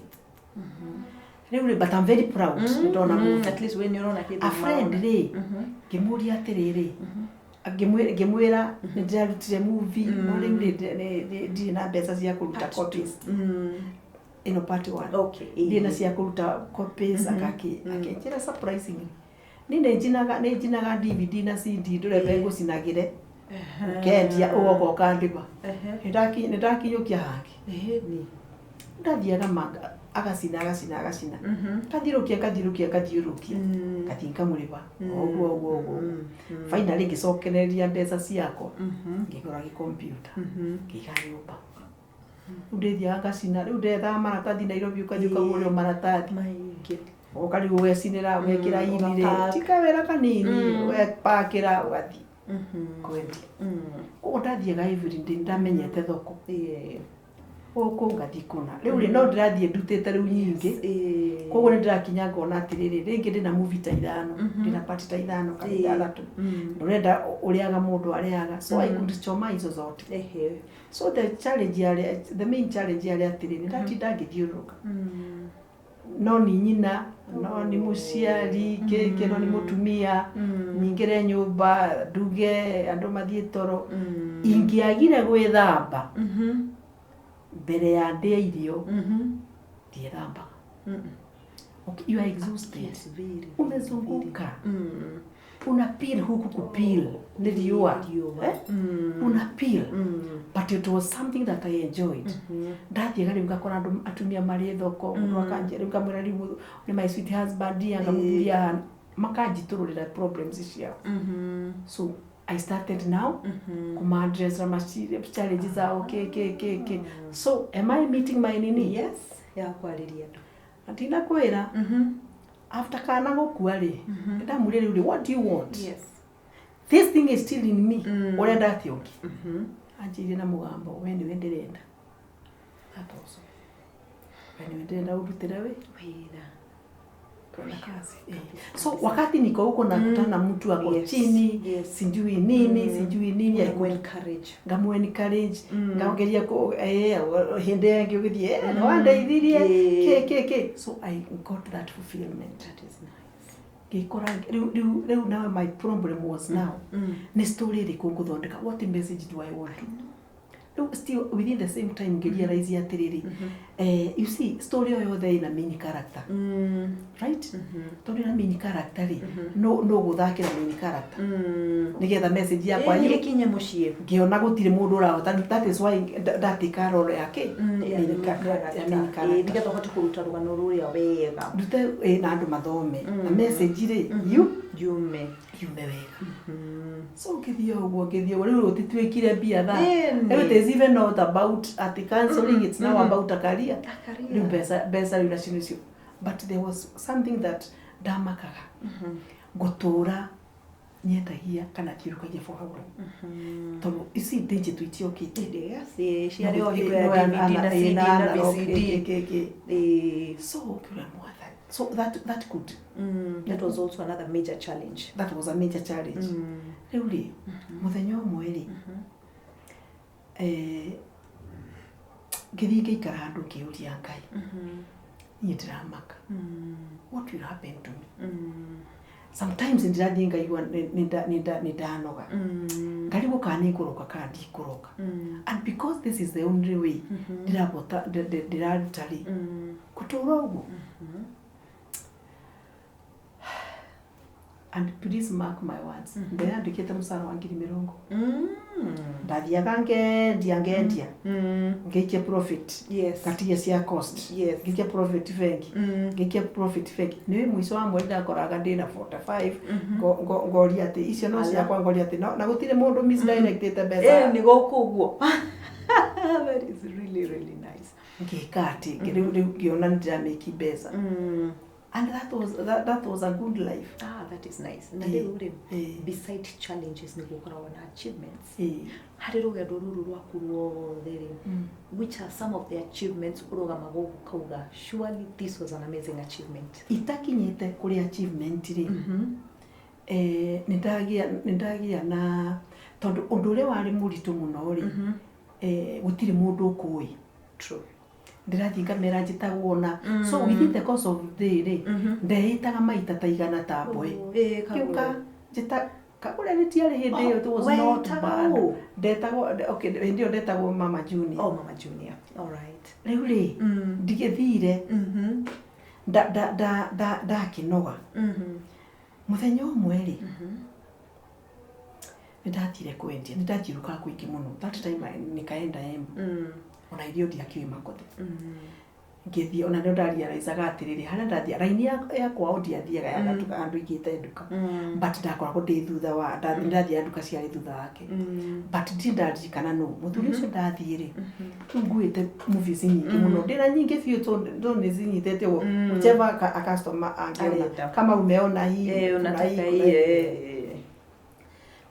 rĩu rĩ, but I'm very proud nĩ ndona movie. At least we nĩ ũrona kĩndũ A friend marona. rĩ, ngĩmũria atĩrĩrĩ, ngĩmwĩra nĩ ndĩrarutire movie, no rĩu rĩ, ndirĩ na mbeca cia kũruta Part copies. Ĩno part one. Ndirĩ na cia kũruta copies. Akakĩ akĩnjĩra surprisingly, niĩ nĩ njinaga DVD na CD, ndũrebe ngũcinagĩre, ũkendia, ũgoka ũkandĩba. Nĩ ndakinyũkia hangĩ. Ĩni. Ndathiaga agacina, agacina, agacina, ngathiũrũkia, ngathiũrũkia, ngathiũrũkia, ngathiĩ ngamũrĩba o ũguo ũguo ũguo. Finally ngĩcokereria mbeca ciakwa, ngĩgũra gĩkompiuta, ngĩiga nyũmba. Rĩu ndĩthiaga ngacina, rĩu ndethaga maratathi Nairobi, ũkathiĩ ũkagũrĩrwo maratathi. Maingĩ. Ũgoka rĩu ũgecinĩra, ũgekĩra ini rĩ. Ũgapack. Ti kawĩra kanini, ũgepakĩra ũgathiĩ kwendia. Koguo ndathiaga every day, ndamenyete thoko gũkũ, ngathiĩ kũna. Rĩu rĩ, no ndĩrathiĩ ndutĩte rĩu nyingĩ. Koguo nĩ ndĩrakinya ngona atĩrĩrĩ, rĩngĩ ndĩna movie ta ithano, ndĩna part ta ithano kana ithathatũ, ndũrenda ũrĩaga mũndũ arĩaga, so I could choma hizo zote. So the challenge yarĩ, the main challenge yarĩ atĩrĩrĩ, ndatinda ngĩthiũrũrũka, no ni nyina, no ni mũciari kĩngĩ, no ni mũtumia, nyingĩre nyũmba nduge, andũ mathiĩ toro. Ingĩagire gwĩthamba mbere ya ndĩe irio, ndiethambaga. Okay, you are exhausted. Yes, very. Umezunguka. Una peel huku kupeel nĩ riũa. Riũa. Eh? Una peel. But it was something that I enjoyed. Ndathiaga rĩu ngakora andũ atumia marĩ thoko, mũndũ akanjia rĩu ngamwĩra rĩu nĩ my sweet husband, anga mũthuri ahana, makanjitũrũrĩra problems ciao. So I started now kuma-address ma challenges zao ke ke ke ke. So am I meeting my nini? Yes, ya kwarĩria andũ. Na ndinakwĩra, after kana gũkua rĩ, ndamwĩrire rĩu rĩ, what do you want? Yes. This thing is still in me. Ũrenda atĩa ũngĩ? Anjĩire na mũgambo, we nĩwe ndĩrenda. That also. We nĩwe ndĩrenda ũndutĩre wĩ Wĩra. Kuna kazi. Eh. So wakati niko huko nakutana na mtu ako chini, sijui nini, sijui nini, Encourage. Ngamu encourage, ngageria ku hĩndĩ ĩngĩ ũgĩthiĩ, nĩ wandeithirie kĩ kĩ kĩ. So I got that fulfillment. That is nice. Ngĩkora rĩu now my problem was now nĩ story ĩrĩkũ ngũthondeka, what message do I want to rĩu still within the same time ngĩrealize atĩrĩrĩ, you see, story o yothe ĩna main character, right? Tondũ ĩna main character rĩ, no gũthakĩra main character nĩgetha message yakwa Ĩkinye mũciĩ. Ngĩona gũtirĩ mũndũ ũrahota, that is why ndatĩka role yake main ya main character. Nĩgetha ũhote kũruta rũgano rũrĩa wega. Ndute na andũ mathome na message rĩ yume. Yume wega. So ngĩthiĩ ũguo, ngĩthiĩ ũguo, rĩu rũtituĩkire mbia thaa. Ĩni. Rĩu it is even not about atĩ counseling, it's now about a career. Rĩu mbeca mbeca rĩu nacio nĩcio, but there was something that ndamakaga ngũtũra nyendagia kana thiũrũkagia for how long, tondũ ici digital itiokĩte. Ciarĩ o hingo ya DVD na CD na VCD. So ngĩũra Mwathani, so that could That was also another major challenge. That was a major challenge. Rĩu rĩ, mũthenya ũmwe rĩ, ngĩthiĩ ngĩikara handũ ngĩũria Ngai, niĩ ndĩramaka, what will happen to me? Sometimes ndĩrathiĩ ngaigua nĩ ndanoga, ngarigwo kana nĩ ngũroka kana ndikũroka, and because this is the only way ndĩrabota ndĩraruta rĩ gũtũra ũguo. And please mark my words, ndeyandĩkĩte mũcara wa 20,000. Ndathiaga ngendia ngendia, ngĩikia profit, ngatigia cia cost, ngĩikia profit bengi, ngĩikia profit bengi. Nĩ mũico wa mweri ndakoraga ndĩna 45. Ngoria atĩ icio no ciakwa, ngoria atĩ na gũtirĩ mũndũ misdirectĩte mbeca. Nĩ gũkũ ũguo. That is really really nice. Ngĩka atĩ rĩu ngĩona nĩ ndĩramĩki mbeca, and that was a good life. Ah, that is nice. Na rĩu rĩ, beside challenges nĩ gũkoragwo na achievements. Harĩ rũgendo rũrũ rwaku ruothe rĩ, which are some of the achievements ũrũgamaga ũguo ũkauga, surely this was an amazing achievement? Itakinyĩte kũrĩ achievement rĩ, nĩ ndagĩa na tondũ ũndũ ũrĩa warĩ mũritũ mũno rĩ, gũtirĩ mũndũ ũkũĩ. True. Ndĩrathiĩ ngamera njĩtagwo na so within the course of day rĩ, ndeĩtaga maita ta 100 ta mbwe. Kĩũka njĩta Kagũre rĩtiarĩ hĩndĩ ĩyo, it was not Wetagwo bad. ũ? Ndetagwo, okay, hĩndĩ ĩyo ndetagwo Mama Junior. Oh, Mama Junior, all right. Rĩu rĩ, ndigĩthire ndakĩnoga. Mũthenya ũmwe rĩ, nĩ ndathire kwendia, nĩ ndathiũrũkaga kũingĩ mũno that time. Nikaenda Embu, ona irio ndiakĩũĩ Makothe. Ngĩthiĩ ona nĩ ndarealizaga atĩrĩrĩ, harĩa ndathiĩ raini ya kwao ndiathiaga ya gatuka handũ igĩte nduka, but ndakoragwo ndĩ thutha wa ndathiaga nduka ciarĩ thutha wake, but ndirĩ ndaririkana nũ mũthuri ũcio. Ndathiĩ rĩ, rĩu nguĩte movies nyingĩ mũno, ndĩna nyingĩ biũ tondũ nĩ cinyitĩte ũguo, whichever a customer angĩona Arenda. Kama umeona hii, kuna Unataka hii, hii kuna hii.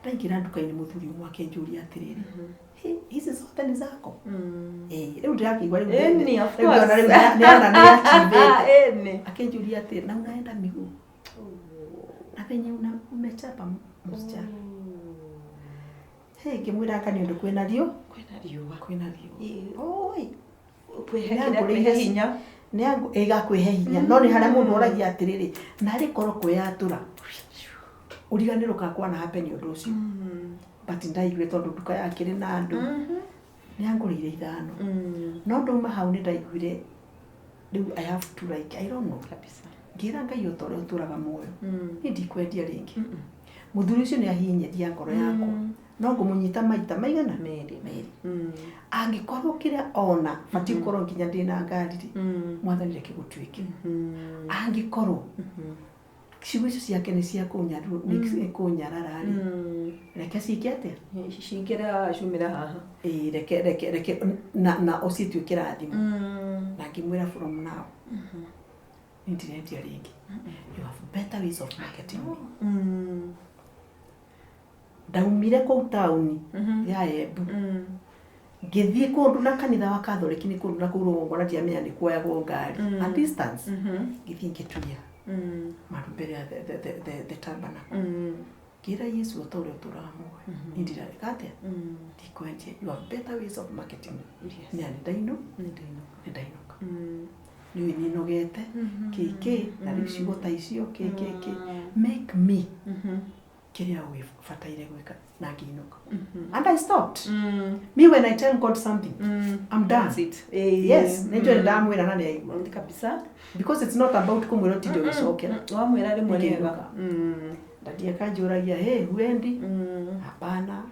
Ndaingĩra nduka-inĩ, mũthuri ũmwe akĩnjũria atĩrĩrĩ, "Hey, hizi zote ni zako?" Eh, rĩu ndĩrakĩigua rĩu Ĩni, of rĩu ndĩrona course. rĩu nĩona nĩ achievĩte. Ĩni. Akĩnjũria atĩrĩ, na unaenda miguu na venye una umechapa msichana. Hey, ngĩmwĩra aka nĩ ũndũ kwĩna riũ Kwĩna riũa. Kwĩna riũa. Oi. Kwĩhe Nĩ kĩrĩa angũrĩire kwĩhe hinya. Nĩ ĩgakwĩhe hinya, no nĩ harĩa mũndũ oragia atĩrĩrĩ, narĩ korwo kwĩyatũra ũriganĩrwo kana kwana happen ũndũ ũcio, but ndaiguire tondũ nduka yakĩrĩ na andũ, nĩ angũrĩire ithano. No ndauma hau nĩ ndaiguire rĩu I have to, like, I don't know. Kabisa. Ngĩra Ngai, o ta ũrĩa ũtũraga muoyo, niĩ ndikwendia rĩngĩ. Mũthuri ũcio nĩ ahinyĩria ngoro yakwa, no ngũmũnyita maita maigana Merĩ. Merĩ. Angĩkorwo kĩrĩa ona batiĩ gũkorwo nginya ndĩna ngari rĩ, Mwathani reke gũtuĩke. Angĩkorwo ciugo icio ciake nĩ cia kũnyarara rĩ, reke ciĩke atĩa? Cingĩra ciumĩra haha. Ĩĩ, reke reke reke na ũcituĩke kĩrathimo. Na ngĩmwĩra, from now nĩ ndirendia rĩngĩ, you have better ways of marketing me. Ndaumire kũu taũni ya Embu, ngĩthiĩ kũndũ na kanitha wa Katholiki, nĩ kũndũ na kũu rũgongo, na ndiamenya nĩ kuoyagwo ngari a distance. Ngĩthiĩ ngĩturia maru mbere ya the tabernacle, ngĩra Yesu, o ta ũrĩa ũtũraga muoyo, niĩ ndirareka atĩa, ndikwendia, you have better ways of marketing me. Nĩ nĩ ndainũka, nĩ ũĩ nĩnogete kĩkĩ na rĩu ciugo ta icio kĩ kĩ kĩ make me kĩrĩa ũgĩbataire gwĩka, na ngĩinũka and I stopped. Me, when I tell God something, I'm done. That's it. Yes, nĩ njũĩ ndamwĩra na nĩ aigua. Kabisa. Because it's not about kũmwĩra ũtinde ũgĩcokera. Wamwĩra rĩmwe Ngĩinũka. rĩega. Ndadi akanjũragia, hey, huendi? Hapana,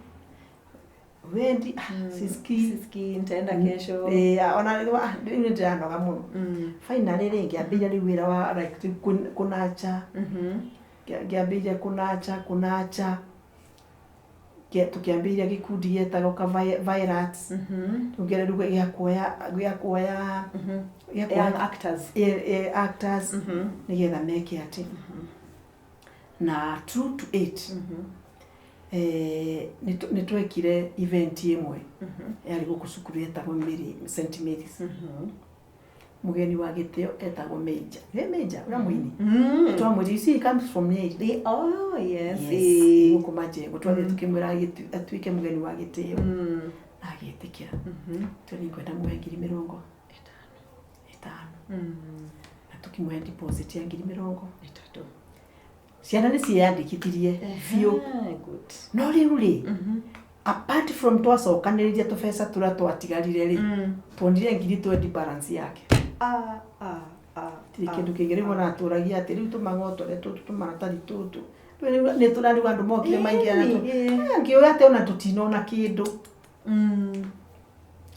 huendi? Ah, sisikii. Sisikii, nitaenda kesho. Eh, ona rĩu, ah, rĩu nĩ ndĩranoga mũno. Finally rĩ, ngĩambĩrĩria rĩu wĩra wa like rĩu kũnacha. Ngĩambĩrĩria kũnacha. Tũkĩambĩrĩria gĩkundi gĩetagwo ka Virats. Tũngĩra rĩu gĩa kuoya gĩa kuoya Young actors. Actors, nĩgetha meke atĩ na true to it, nĩ twekire event ĩmwe yarĩ gũkũ cukuru yetagwo Mary, St Mary's. Mũgeni wa gĩtĩo etagwo Major, he Major ũrĩa mũini. Twamwĩrire, you see, he comes from Nyeri. Oh, yes. Yes, gũkũ Majengo. Twathiĩ tukĩmwĩra atuĩke mũgeni wa gĩtĩo na agĩtĩkĩra. Tũ nĩngwenda muhe 50,000, na tũkĩmũhe deposit ya 30,000. Ciana nĩ ciĩyandĩkithirie biũ. Ah, good. No rĩu rĩ, apart from twacokanĩrĩria tũbeca tũrĩa twatigarire rĩ, tuonire 20,000 balance yake. Ah, ah, ah. Tirĩ kĩndũ kĩngĩ. Rĩu ona atũragia atĩ rĩu tũmang'otore tũtũ, tũmaratathi tũtũ rĩu nĩ tũrariu andũ mokire maingĩ. Ngĩũĩ atĩ ona tũtinona kĩndũ.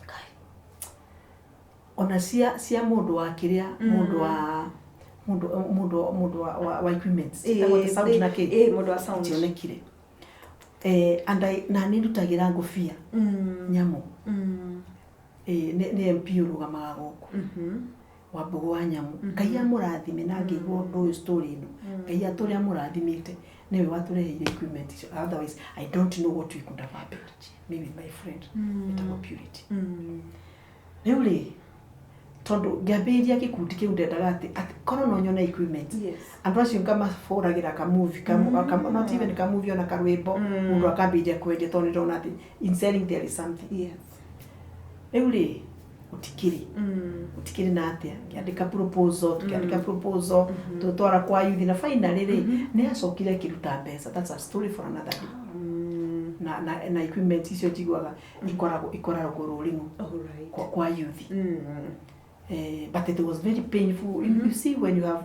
Kai. Ona cia mũndũ wa kĩrĩa, mũndũ wa mũndũ mũndũ mũndũ wa equipment, ciĩtagwo atĩ sound na kĩ. Eh, mũndũ wa sound. Tionekire. And I, na nĩ ndutagĩra ngũbia nyamũ. Nĩ MP ũrũgamaga gũkũ wa mbũgũ wa nyamũ. Ngai amũrathime, na ngĩigua ũndũ ũyũ, story ĩno, Ngai atũrĩa amũrathimĩte, nĩwe watũreheire equipment icio. Otherwise I don't know what we could have happened, me with my friend etagwo Purity. Rĩu rĩ, tondũ ngĩambĩrĩria gĩkundi kĩu, ndendaga atĩ korwo no nyone equipment, andũ acio ngamabũragĩra kamuvi, not even kamuvi, ona karwĩmbo, mũndũ akambĩrĩria kwendia, tondũ nĩ ndona atĩ in selling there is something. Rĩu rĩ, gũtikĩrĩ na atĩa, ngĩandĩka proposal, tũkĩandĩka proposal, tũtwara kwa youth, na finally rĩ, nĩ acokire akĩruta mbeca. That's a story for another day. Na equipment icio njiguaga ikoragwo rũrĩng'o kwa youth. But it was very painful. You see, when you have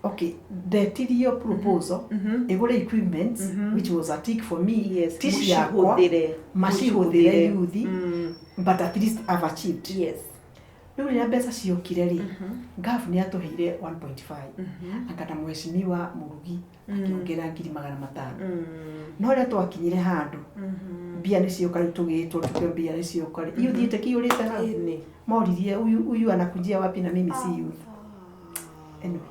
okay, ndetirio proposal ĩgũre equipment, which was a tick for me. Ti ciakwa, Mũcihũthĩre. macihũthĩre youth, but at least I've achieved. Rĩu rĩrĩa mbeca ciokire rĩ, gov nĩ atũheire 1.5, akana mheshimiwa Mũrugi akĩongerera 500,000. No rĩrĩa twakinyire handũ mbia nĩ cioka, rĩu tũgĩtwo tukio mbia nĩ cioka rĩ, youth ĩte kĩiyũrĩte hau. Ĩni. Moririe, huyu huyu anakujia wapi na mimi si youth? Anyway,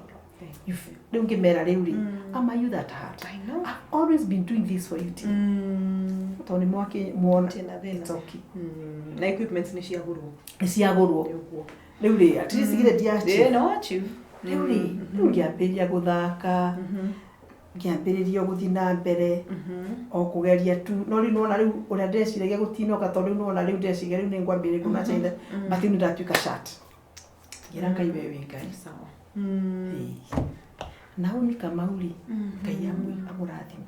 rĩu ngĩmera rĩu rĩ, I'm a youth at heart. I know. I've always been doing this for you team, tondũ nĩ mwaki muona. Tena thĩna. It's okay. Na equipment nĩ ciagũrwo. Nĩ ciagũrwo. Nĩ ũguo. Rĩu rĩ, at least githĩ ndiachieve? Ĩĩ, no achieve. Rĩu rĩ, rĩu ngĩambĩrĩria gũthaka, ngĩambĩrĩria gũthiĩ na mbere o kũgeria tu. No rĩu nĩwona rĩu ũrĩa ndeciragia gũtinoka, tondũ rĩu nĩwona rĩu ndeciria rĩu nĩ ngwambĩrĩria kũnacha, but rĩu nĩ ndatuĩka shat, ngĩra Ngai, we wĩ Ngai. Sawa. Ĩĩ. Naomi Kamau rĩ, Ngai amũrathime.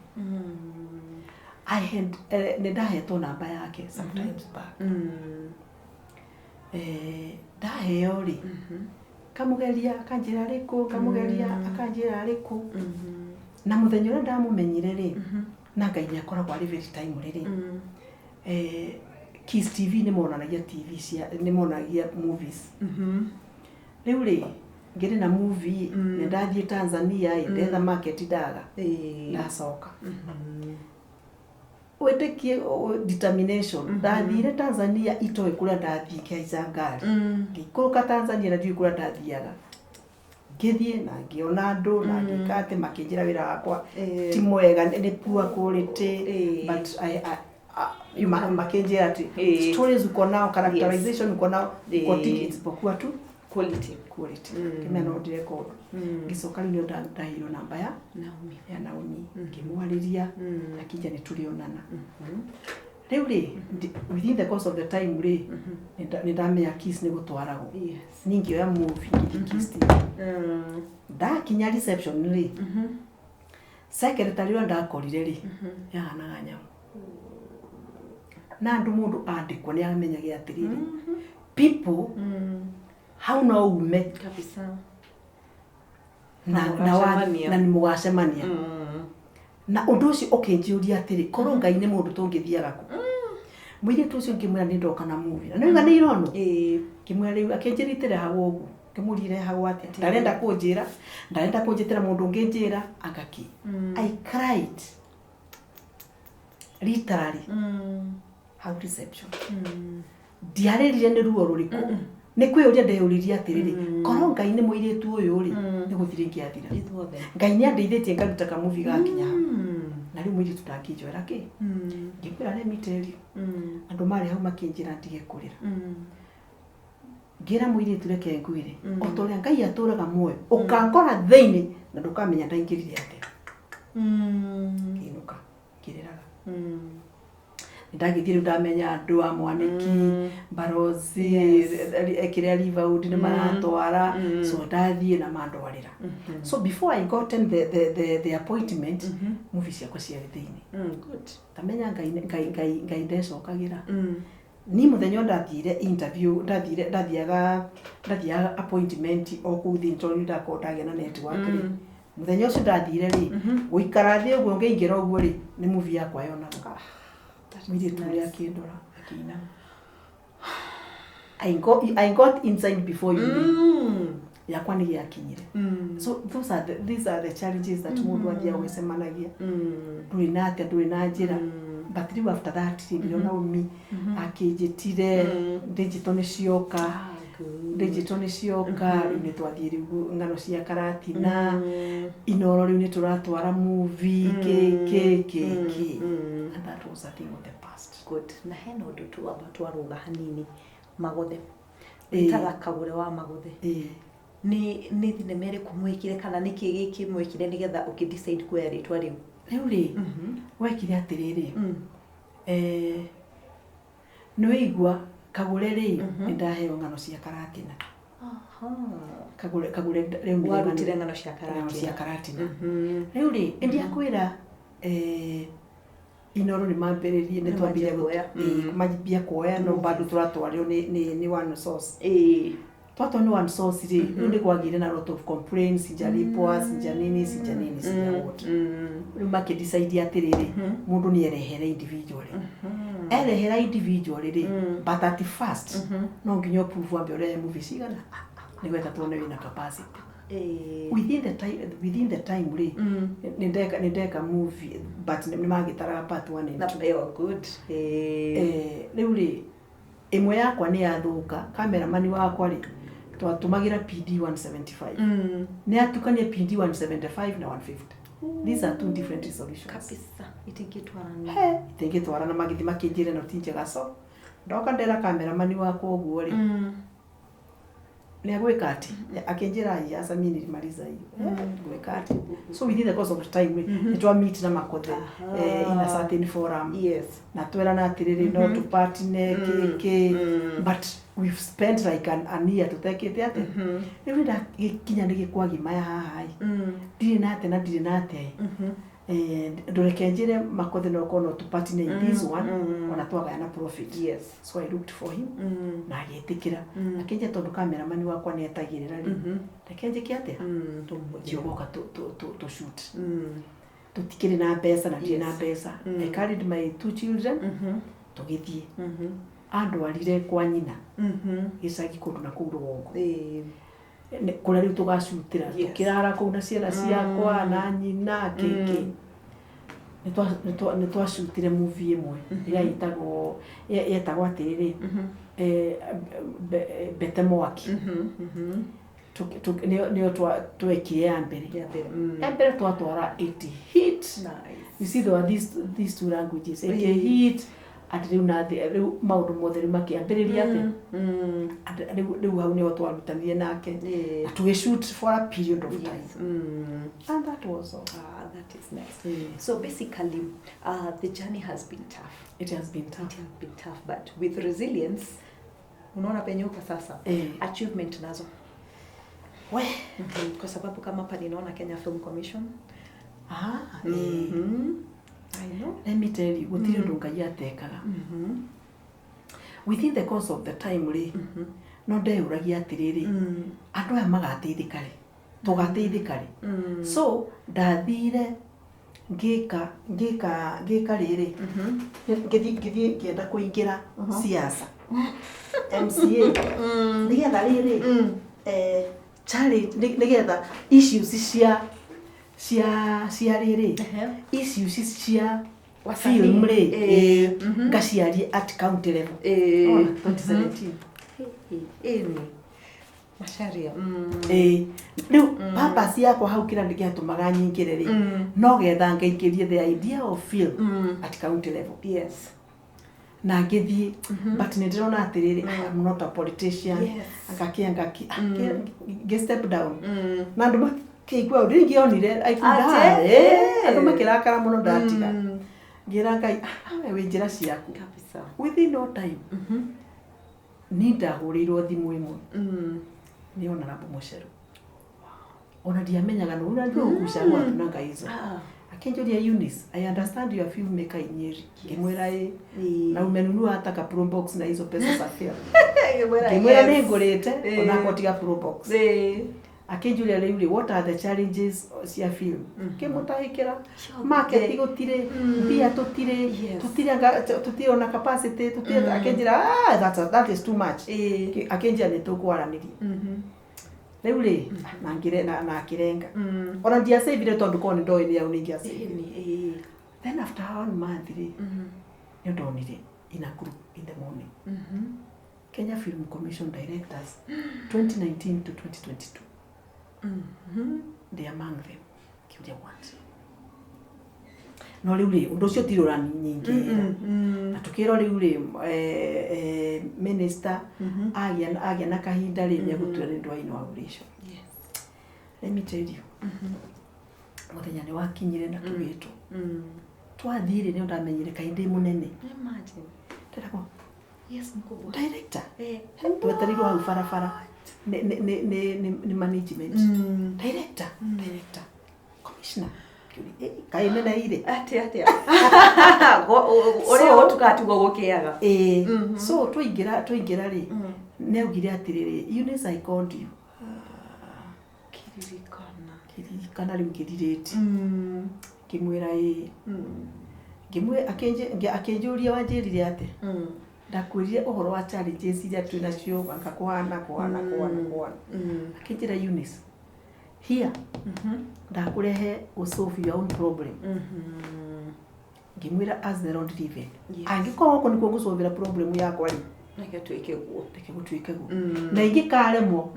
I had nĩ ndahetwo namba yake sometimes back. Ndaheo rĩ, kamũgeria akanjĩra rĩkũ, kamũgeria akanjĩra rĩkũ. Na mũthenya ũrĩa ndamũmenyire rĩ, na Ngai nĩ akoragwo arĩ very timely rĩ, Kiss TV nĩ monanagia TV cia nĩ monanagia movies. Rĩu rĩ, ngĩrĩ na movie, nĩ ndathiĩ Tanzania ĩ, ndetha market ndaga, ndacoka. Wĩtĩkie determination, ndathire Tanzania itoĩ kũrĩa ndathiĩ, ngĩhaica ngari, ngĩikũrũka Tanzania na ndiũĩ kũrĩa ndathiaga, ngĩthiĩ na ngĩona andũ na ngĩka atĩ makĩnjĩra wĩra wakwa ti mwega, nĩ poor quality, but makĩnjĩra atĩ stories uko nao, characterization uko nao, uko tick isipokuwa tu quality. Quality. Ngĩmenya no ndĩreka ũndũ. Ngĩcoka rĩu nĩo ndaheirwo namba ya Naomi. Ya Naomi, ngĩmwarĩria, akĩnjia nĩ tũrĩonana. Rĩu rĩ, within the course of the time rĩ, nĩ ndamenya Kiss nĩ gũtwaragwo. Niĩ ngĩoya movie ngĩthiĩ Kiss TV. Ndakinya reception rĩ, secretary ũrĩa ndakorire rĩ, yahanaga nyamũ na andũ. Mũndũ andĩkwo nĩ amenyage atĩrĩrĩ, people hau no ume Kabisa. na, na, wa, Mũgacemania. Na nĩ mũgacemania. Na ũndũ ũcio ũkĩnjũria atĩrĩ, korwo Ngai nĩ mũndũ tũngĩthiaga kũ? Mũirĩtu ũcio ngĩmwĩra nĩ ndoka na movie na nĩuga nĩ ironwo. Ngĩmwĩra rĩu, akĩnjĩra itĩrehagwo ũguo. Ngĩmũria irehagwo atĩa, ndarenda kũnjĩra, ndarenda kũnjĩtĩra mũndũ ũngĩ njĩra anga kĩ. I cried literally hau reception. Ndiarĩrire nĩ ruo rũrĩkũ, nĩ kwĩyũria ndeyũririe atĩrĩrĩ, korwo Ngai nĩ mũirĩtu ũyũ rĩ, nĩ gũthira ingĩathira. Ithuothe. Ngai nĩ andeithĩtie ngaruta kamuvi gakinya hau, na rĩu mũirĩtu ndangĩnjoera kĩ. Ngĩkwĩra, let me tell you, andũ marĩ hau makĩnjĩra ndige kũrĩra. Ngĩra mũirĩtu, reke ngwĩre, o ta ũrĩa Ngai atũraga muoyo, ũkangora thĩinĩ na ndũkamenya ndaingĩrire atĩa. Ngĩinũka ngĩrĩraga. Ndagĩthiĩ rĩu ndamenya andũ a Mwanĩki, Barozi, kĩrĩa Riverwood nĩ maratwara, so ndathiĩ na mandwarĩra. So before I gotten the appointment, movie ciakwa ciarĩ thĩinĩ. Good. Tamenya Ngai, Ngai, Ngai, Ngai ndecokagĩra. Ni mũthenya ũyũ ndathire interview, ndathire ndathiaga appointment o kũu thĩinĩ, tondũ nĩ ndakorwo ndagĩa na network rĩ, mũthenya ũcio ndathire rĩ, gũikara thĩ ũguo ngĩingĩra ũguo rĩ, nĩ movie yakwa yonagwo. Mũirĩtu ũrĩa akĩndora akĩinama. I got inside before you knew. Yakwa nĩ gĩakinyire. So these are the challenges that mũndũ athiaga ũgĩcemanagia, ndũrĩ na atĩa, ndũrĩ na njĩra. But rĩu after that rĩ, nĩrĩo Naomi akĩnjĩtire, digital nĩ cioka, digital nĩ cioka. Rĩu nĩ twathiĩ rĩu ng'ano cia Karatina, Inoro, rĩu nĩ tũratwara movie kĩ kĩ kĩ kĩ, and that was a thing of the past. Good. Na hena ũndũ tu amba twarũga hanini, Magothe. Ĩtaga Kagũre wa Magothe. Nĩ thinema ĩrĩkũ mwĩkire kana nĩ kĩ gĩkĩ mwĩkire nĩgetha ũkĩ decide kuoya rĩtwa rĩu? Rĩu rĩ, wekire atĩrĩrĩ, nĩ wĩigua Kagũre rĩ, nĩ ndaheo ng'ano cia Karatina. Kagũre, Kagũre rĩu nĩ Warutire ng'ano cia ng'ano cia Karatina. Karatina. Rĩu rĩ, ndiakwĩra, Inoro nĩ mambĩrĩrie, nĩ Nĩ twambirie manjia kuoya. Manjia kuoya, no bado tũratwarĩrwo nĩ one source. Twatwarwo nĩ one source rĩ, rĩu nĩ kwagĩire na lot of complaints, sijalipwa, sija nini, sija nini, sija what. Rĩu makĩdecide atĩrĩrĩ, mũndũ nĩ erehere individually, erehera individually rĩ, but at first no nginya ũprove, wambe ũrehe movie cigana nĩgetha tuone wĩna capacity. Within the time rĩ, nĩ ndeka movie, but nĩ magĩtaraga part one and Na two. Oh, good. Rĩu rĩ, ĩmwe yakwa nĩ yathũka. Cameraman wakwa rĩ, twatũmagĩra PD 175, nĩ atukania PD 175 na 150. These are two different resolutions. Kabisa, itingĩtwarana. He itingĩtwarana. Magĩthiĩ makĩnjĩra ĩno ti njega, so ndoka ndera cameraman wakwa ũguo rĩ, nĩ agwĩka atĩ akĩnjĩra, "Ai, aca mimi nilimaliza hiyo." Ngwĩka atĩ, so within the course of time rĩ, nĩ twa meet na Makothe in a certain forum, na twerana atĩrĩrĩ, no tũpatine kĩ, but we've spent like an year tũtekĩte atĩ. Rĩu nĩ ndagĩkinya nĩ gĩkwagimaya haha ĩ, ndirĩ na atĩa na ndirĩ na atĩa ĩ. Ndũreke njĩre Makothe no ũkorwo no tũpartner in this one, ona twagayana profit. So I looked for him na agĩtĩkĩra. Akĩnjia tondũ cameraman wakwa nĩ etagĩrĩra rĩ, reke njĩke atĩa, thiũgoka tũ shoot. Tũtikĩrĩ na mbeca na ndirĩ na mbeca. I carried my two children, tũgĩthiĩ. Andwarire kwa nyina gĩcagi kũndũ na kũu rũgongo. Kũrĩa rĩu tũgacutĩra. Tũkĩrara kũu na ciana ciakwa na nyina kĩkĩ. Nĩ twacutire movie ĩmwe ĩrĩa ĩtagwo, yetagwo atĩrĩrĩ, Mbete Mwaki. Nĩyo twekire ya mbere. Ya mbere. Ya mbere twatwara, it hit. Nice. You see, there were these two languages, ĩkĩ hit atĩ rĩu na thĩ rĩu maũndũ mothe rĩu makĩambĩrĩria atĩ atĩ rĩu hau nĩho twarutanire nake na tũgĩshoot for a period of time. And that was all. Ah, that is nice. So basically, the journey has been tough. It has been tough. It has been tough, but with resilience, unaona penye uko sasa. Achievement nazo. We. Kwa sababu kama hapa ninaona Kenya Film Commission. Ah, eh. I know. Let me tell you, gũtirĩ ũndũ Ngai atekaga. Within the course of the time rĩ, no ndeyũragia atĩrĩrĩ, andũ aya magateithĩka rĩ, tũgateithĩka rĩ? So ndathire ngĩka rĩrĩ, ngĩthiĩ ngĩenda kũingĩra siasa, MCA, nĩgetha rĩrĩ, challenge, nĩgetha issues cia rĩrĩ, issues cia Wasanii. film rĩ, ngaciarie at county level. Ona, 2017. Ĩni. Macharia. Rĩu purpose yakwa hau, kĩrĩa gĩatũmaga nyingĩre rĩ, no getha ngaingĩrie the idea of film at county level. Na ngĩthiĩ, but nĩ ndĩrona atĩrĩrĩ, I am not a politician. Angaki ngĩ step down na andũ makĩigua ũndũ ingĩonire I could Ate? have, andũ makĩrakara mũno. Ndatiga, ngĩra Ngai, "Ah, we wĩ njĩra ciaku." Kabisa. Within no time ni ndahũrĩirwo thimũ ĩmwe nĩ Honorable Mucheru. Ona ndiamenyaga nũ unajua ũgucagwo hatunanga hizo. Akĩnjũria, "Eunice, I understand you are filmmaker in Nyeri." Ngĩmwĩra ĩ. "Na umenunua hata ka pro box na hizo pesa za film?" Ngĩmwĩra nĩ ngũrĩte onakwa tiga pro box. Akĩnjũria, "Rĩu rĩ, what are the challenges cia film?" Ngĩmũtahĩkĩra, market gũtirĩ, mbia tũtirĩ, tũtirĩ ona capacity tũtirĩ. Akĩnjĩra, "Ah, that is too much." Akĩnjĩra nĩ tũkwaranĩria. Rĩu rĩ, na ngĩre na akĩrenga. Ona ndiacĩvire tondũ korwo nĩ ndoĩ nĩ au nĩ ingĩacĩvire. Then after one month rĩ, nĩ ndonire in a group in the morning, Kenya Film Commission directors 2019 to 2022, they among them. Kiuria, what? No rĩu rĩ, ũndũ ũcio tirĩ ũranyingĩrĩra. Na tũkĩrwo rĩu rĩ, minister agĩa na kahinda rĩ, nĩ egũtua nĩ ũndũ wa inauguration. Let me tell you, mũthenya nĩ wakinyire na tũgĩtwo. Twathiĩ rĩ, nĩ ndamenyire kaĩ ndĩ mũnene. Imagine. Ndĩragwo Yes, mkubwa. Director twetereirwo hau barabara nĩ management, director, director, commissioner. Ngĩũria, "Eh, kaĩ neneire?" Atia atia ũrĩa gũtukaga tiguo gũkĩaga. Ĩĩ. So twaingĩra rĩ, nĩ augire atĩrĩrĩ, "Eunice, I called you." Kiririkana. Ngĩririkana rĩu, ngĩrirĩti ngĩmwĩra ĩĩ. Akĩnjũria, "Wanjĩrire atĩ?" Ndakwĩrire ũhoro wa challenges iria twĩ nacio, anga kũhana kũhana kũhana kũhana. Akĩnjĩra, "Eunice, here ndakũrehe ũsolve your own problem." Ngĩmwĩra, "As the Lord liveth, angĩkorwo gũkũ nĩkuo ngũsolvera problem yakwa rĩ, Reke tuĩke guo. Reke gũtuĩke guo, na ingĩkaremwo,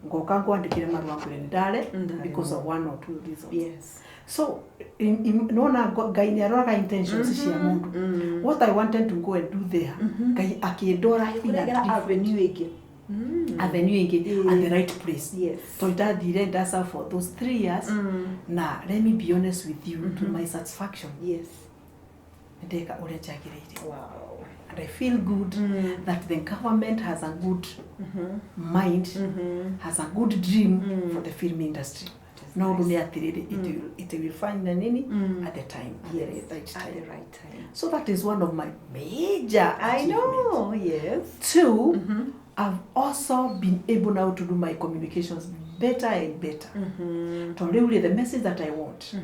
ngoka ngwandĩkĩre marũa ngwĩre nĩ ndare Ndaremwo. because of one or two reasons." So nona Ngai nĩ aroraga intentions cia mũndũ. What I wanted to go and do there, Ngai akĩndwara in a Kũregera different avenue ĩngĩ. Avenue ĩngĩ, at the right place. Tondũ ndathire ndasa for those 3 years, na let me be honest with you, to my satisfaction, ndeka ũrĩa njagĩrĩire. And I feel good that the government has a good mind, has a good dream for the film industry. That is No ũndũ nice. nĩ atĩrĩrĩ, it will find na nini at the time, at the Yes, right at time. the right time. So that is one of my major I achievements. know, yes. Two, I've also been able now to do my communications better and better. Tondũ rĩu rĩ, the message that I want.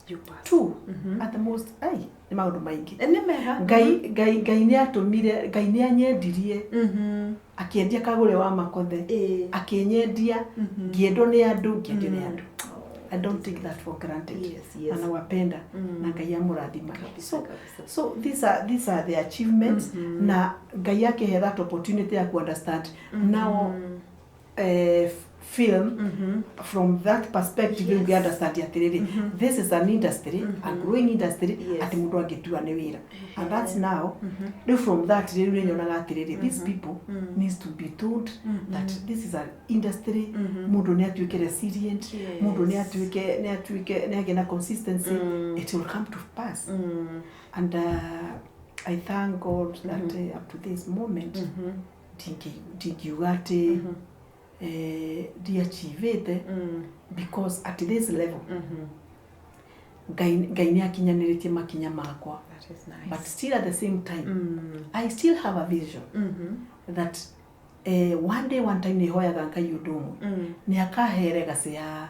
You pass. Two, at the most, ai, nĩ maũndũ maingĩ. Nĩ mega. Ngai nĩ atũmire, Ngai nĩ anyendirie, akĩendia Kagũre wa Makothe, akĩnyendia, ngĩendwo nĩ andũ, ngĩendio nĩ andũ. I don't take that for granted. Yes. Na nawapenda na Ngai amũrathima. Kabisa, So, kabisa. so these are the achievements, na Ngai akĩhe that opportunity ya ku understand now film from that perspective. Yes. Understand atĩrĩrĩ, this is an industry, a growing industry, atĩ mũndũ angĩtua nĩ wĩra, and that's now rĩu from that rĩu nĩ nyonaga atĩrĩrĩ, these people needs to be told that this is an industry, mũndũ nĩ atuĩke resilient, mũndũ nĩ atuĩke nĩ agĩe na consistency, it will come to pass. And I thank God that up to this moment ndingiuga atĩ ndiachievĩte, because at this level Ngai nĩ akinyanĩrĩtie makinya makwa. That is nice. But still at the same time I still have a vision that one day, one time, nĩ hoyaga Ngai ũndũ ũmwe, nĩ akahe legacy ya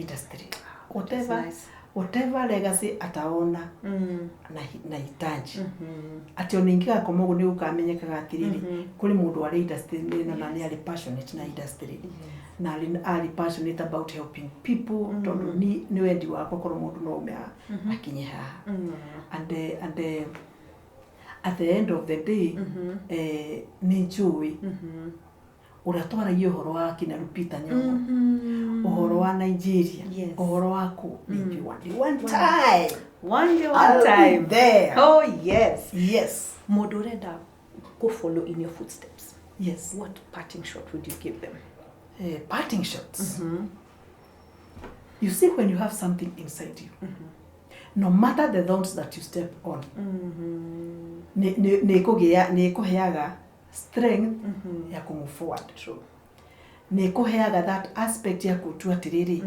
industry, whatever, nice. whatever legacy ataona na hitaji atĩ ona ingĩgakoma ũguo nĩ gũkamenyekaga atĩrĩrĩ, kũrĩ mũndũ warĩ industry ĩno na nĩ arĩ passionate na industry na arĩ passionate about helping people, tondũ nĩ wendi wakwa korwo mũndũ no ume akinye haha. And at the end of the day, nĩ njũĩ ũrĩa twaragia ũhoro wa kina Lupita Nyong'o, ũhoro wa Nigeria, ũhoro wa kũ, nĩ njũĩ one day, one time, One day, one I'll be time. there. Oh yes. Yes. Mũndũ ũrenda kũ follow in your footsteps, Yes. what parting shot would you give them? Parting shots. You see, when you have something inside you, no matter the thorns that you step on, nĩ ĩkũheaga strength ya kũ move forward. True. Nĩ ĩkũheaga that aspect ya gũtua atĩrĩrĩ,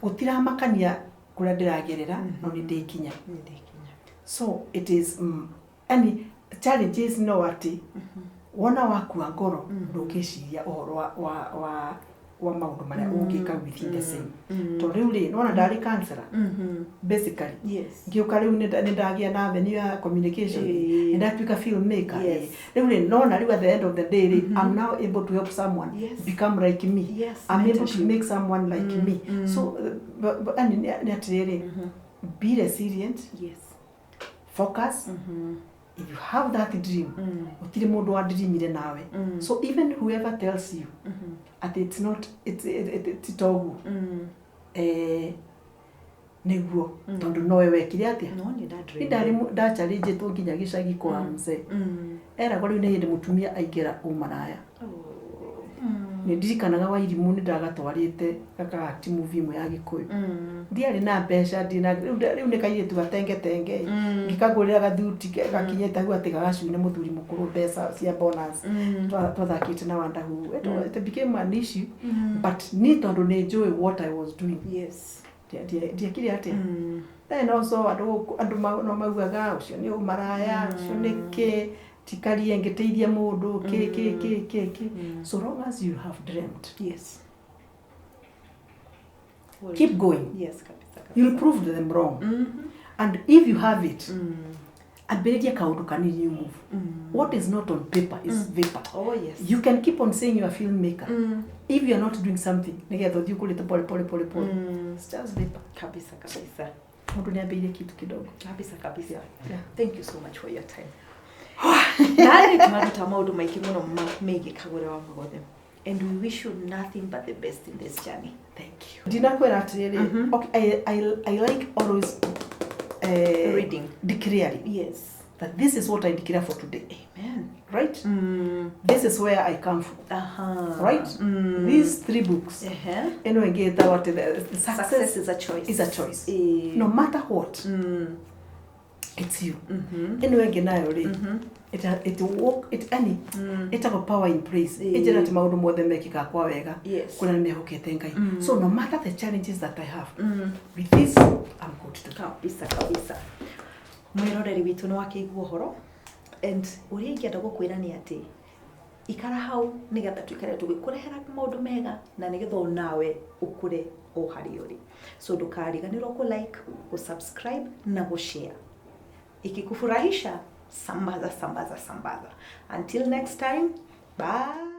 gũtiramakania kũrĩa ndĩragerera, no nĩ ndĩkinya. So it is any challenges, no atĩ wona wakua ngoro ndũngĩciria ũhoro wa maũndũ marĩa ũngĩka within the same, tondũ rĩu rĩ nĩwona ndarĩ counselor basically, ngĩũka rĩu nĩ ndagĩa na avenue ya communication, nĩ ndatuĩka filmmaker. Rĩu rĩ nona rĩu at the end of the day rĩ, I'm now able to help someone become like me. I'm able to Mentorship. make someone like me. So but yani nĩ atĩrĩrĩ, be resilient, focus. If you have that dream, gũtirĩ mũndũ wandirimire nawe. So even whoever tells you atĩ it's not it's, it, it, ti toguo, nĩguo, tondũ nowe wekire atĩa? No nĩ Nĩ ndarĩ ndacharĩnjĩtwo nginya gĩcagi kwa mzee, eragwo rĩu nĩ hĩndĩ mũtumia aingĩra ũmaraya. Nĩ ndirikanaga Wairimũ nĩ ndagatwarĩte gakahati movie ĩmwe ya Gĩkũyũ, ndiarĩ na mbeca, ndina rĩu nĩ kairĩtu gatengetenge, ngĩkagũrĩra gathuti gakinyĩte hau atĩ gagacune mũthuri mũkũrũ mbeca cia bonus. Twathakĩte na Wandahu. It became an issue, but ni tondũ nĩ njũĩ what I was doing, ndiekire atĩa. Then also andũ no maugaga ũcio nĩ ũmaraya, ũcio nĩ kĩ, tikarie ngĩteithia mũndũ kĩ kĩ kĩ kĩ kĩ. So long as you have dreamt, keep going. Yes, kabisa, kabisa. You'll prove them wrong. And if you have it, ambĩrĩria kaũndũ kanini, you move. What is not on paper is vapor. Oh yes. You can keep on saying you are a filmmaker, if you are not doing something nigetha ũthiĩ ũkũrĩte pole pole pole pole, it's just vapor. Kabisa kabisa. Mũndũ nĩ ambĩrĩrie kitu kidogo. Kabisa kabisa. Yeah. Thank you so much for your time. Narĩ tũraruta maũndũ maingĩ mũno megiĩ Kagũre wa Magothe, and we wish you nothing but the best in this journey. Thank you. Ndinakwĩra atĩrĩrĩ, okay, I like always Reading. Declaring that this is what I declare for today. Amen. Right? This is where I come from. Right? These three books. Ĩno ĩngĩ ĩtagwo atĩ the Success success is a choice. Is a choice. Eh. No matter what, It's you. Ĩno ĩngĩ nayo rĩ, it walk it any ĩtagwo power in praise. Ĩnjĩra atĩ maũndũ mothe mekĩkaga kwa wega kũrĩa nĩ mehokete Ngai. So no matter the challenges that I have, with this I'm good to go. Kabisa kabisa. Mwĩroreri witũ nĩ wakĩigua ũhoro, and ũrĩa ingĩenda gũkwĩra nĩ atĩ ikara hau nĩgetha tuikare tũgĩkũrehera maũndũ mega na nĩgetha onawe ũkũre o harĩa ũrĩ. So ndũkariganĩrwo kũ like, kũ subscribe na gũ share. Ikikufurahisha, sambaza, sambaza, sambaza. Until next time, bye.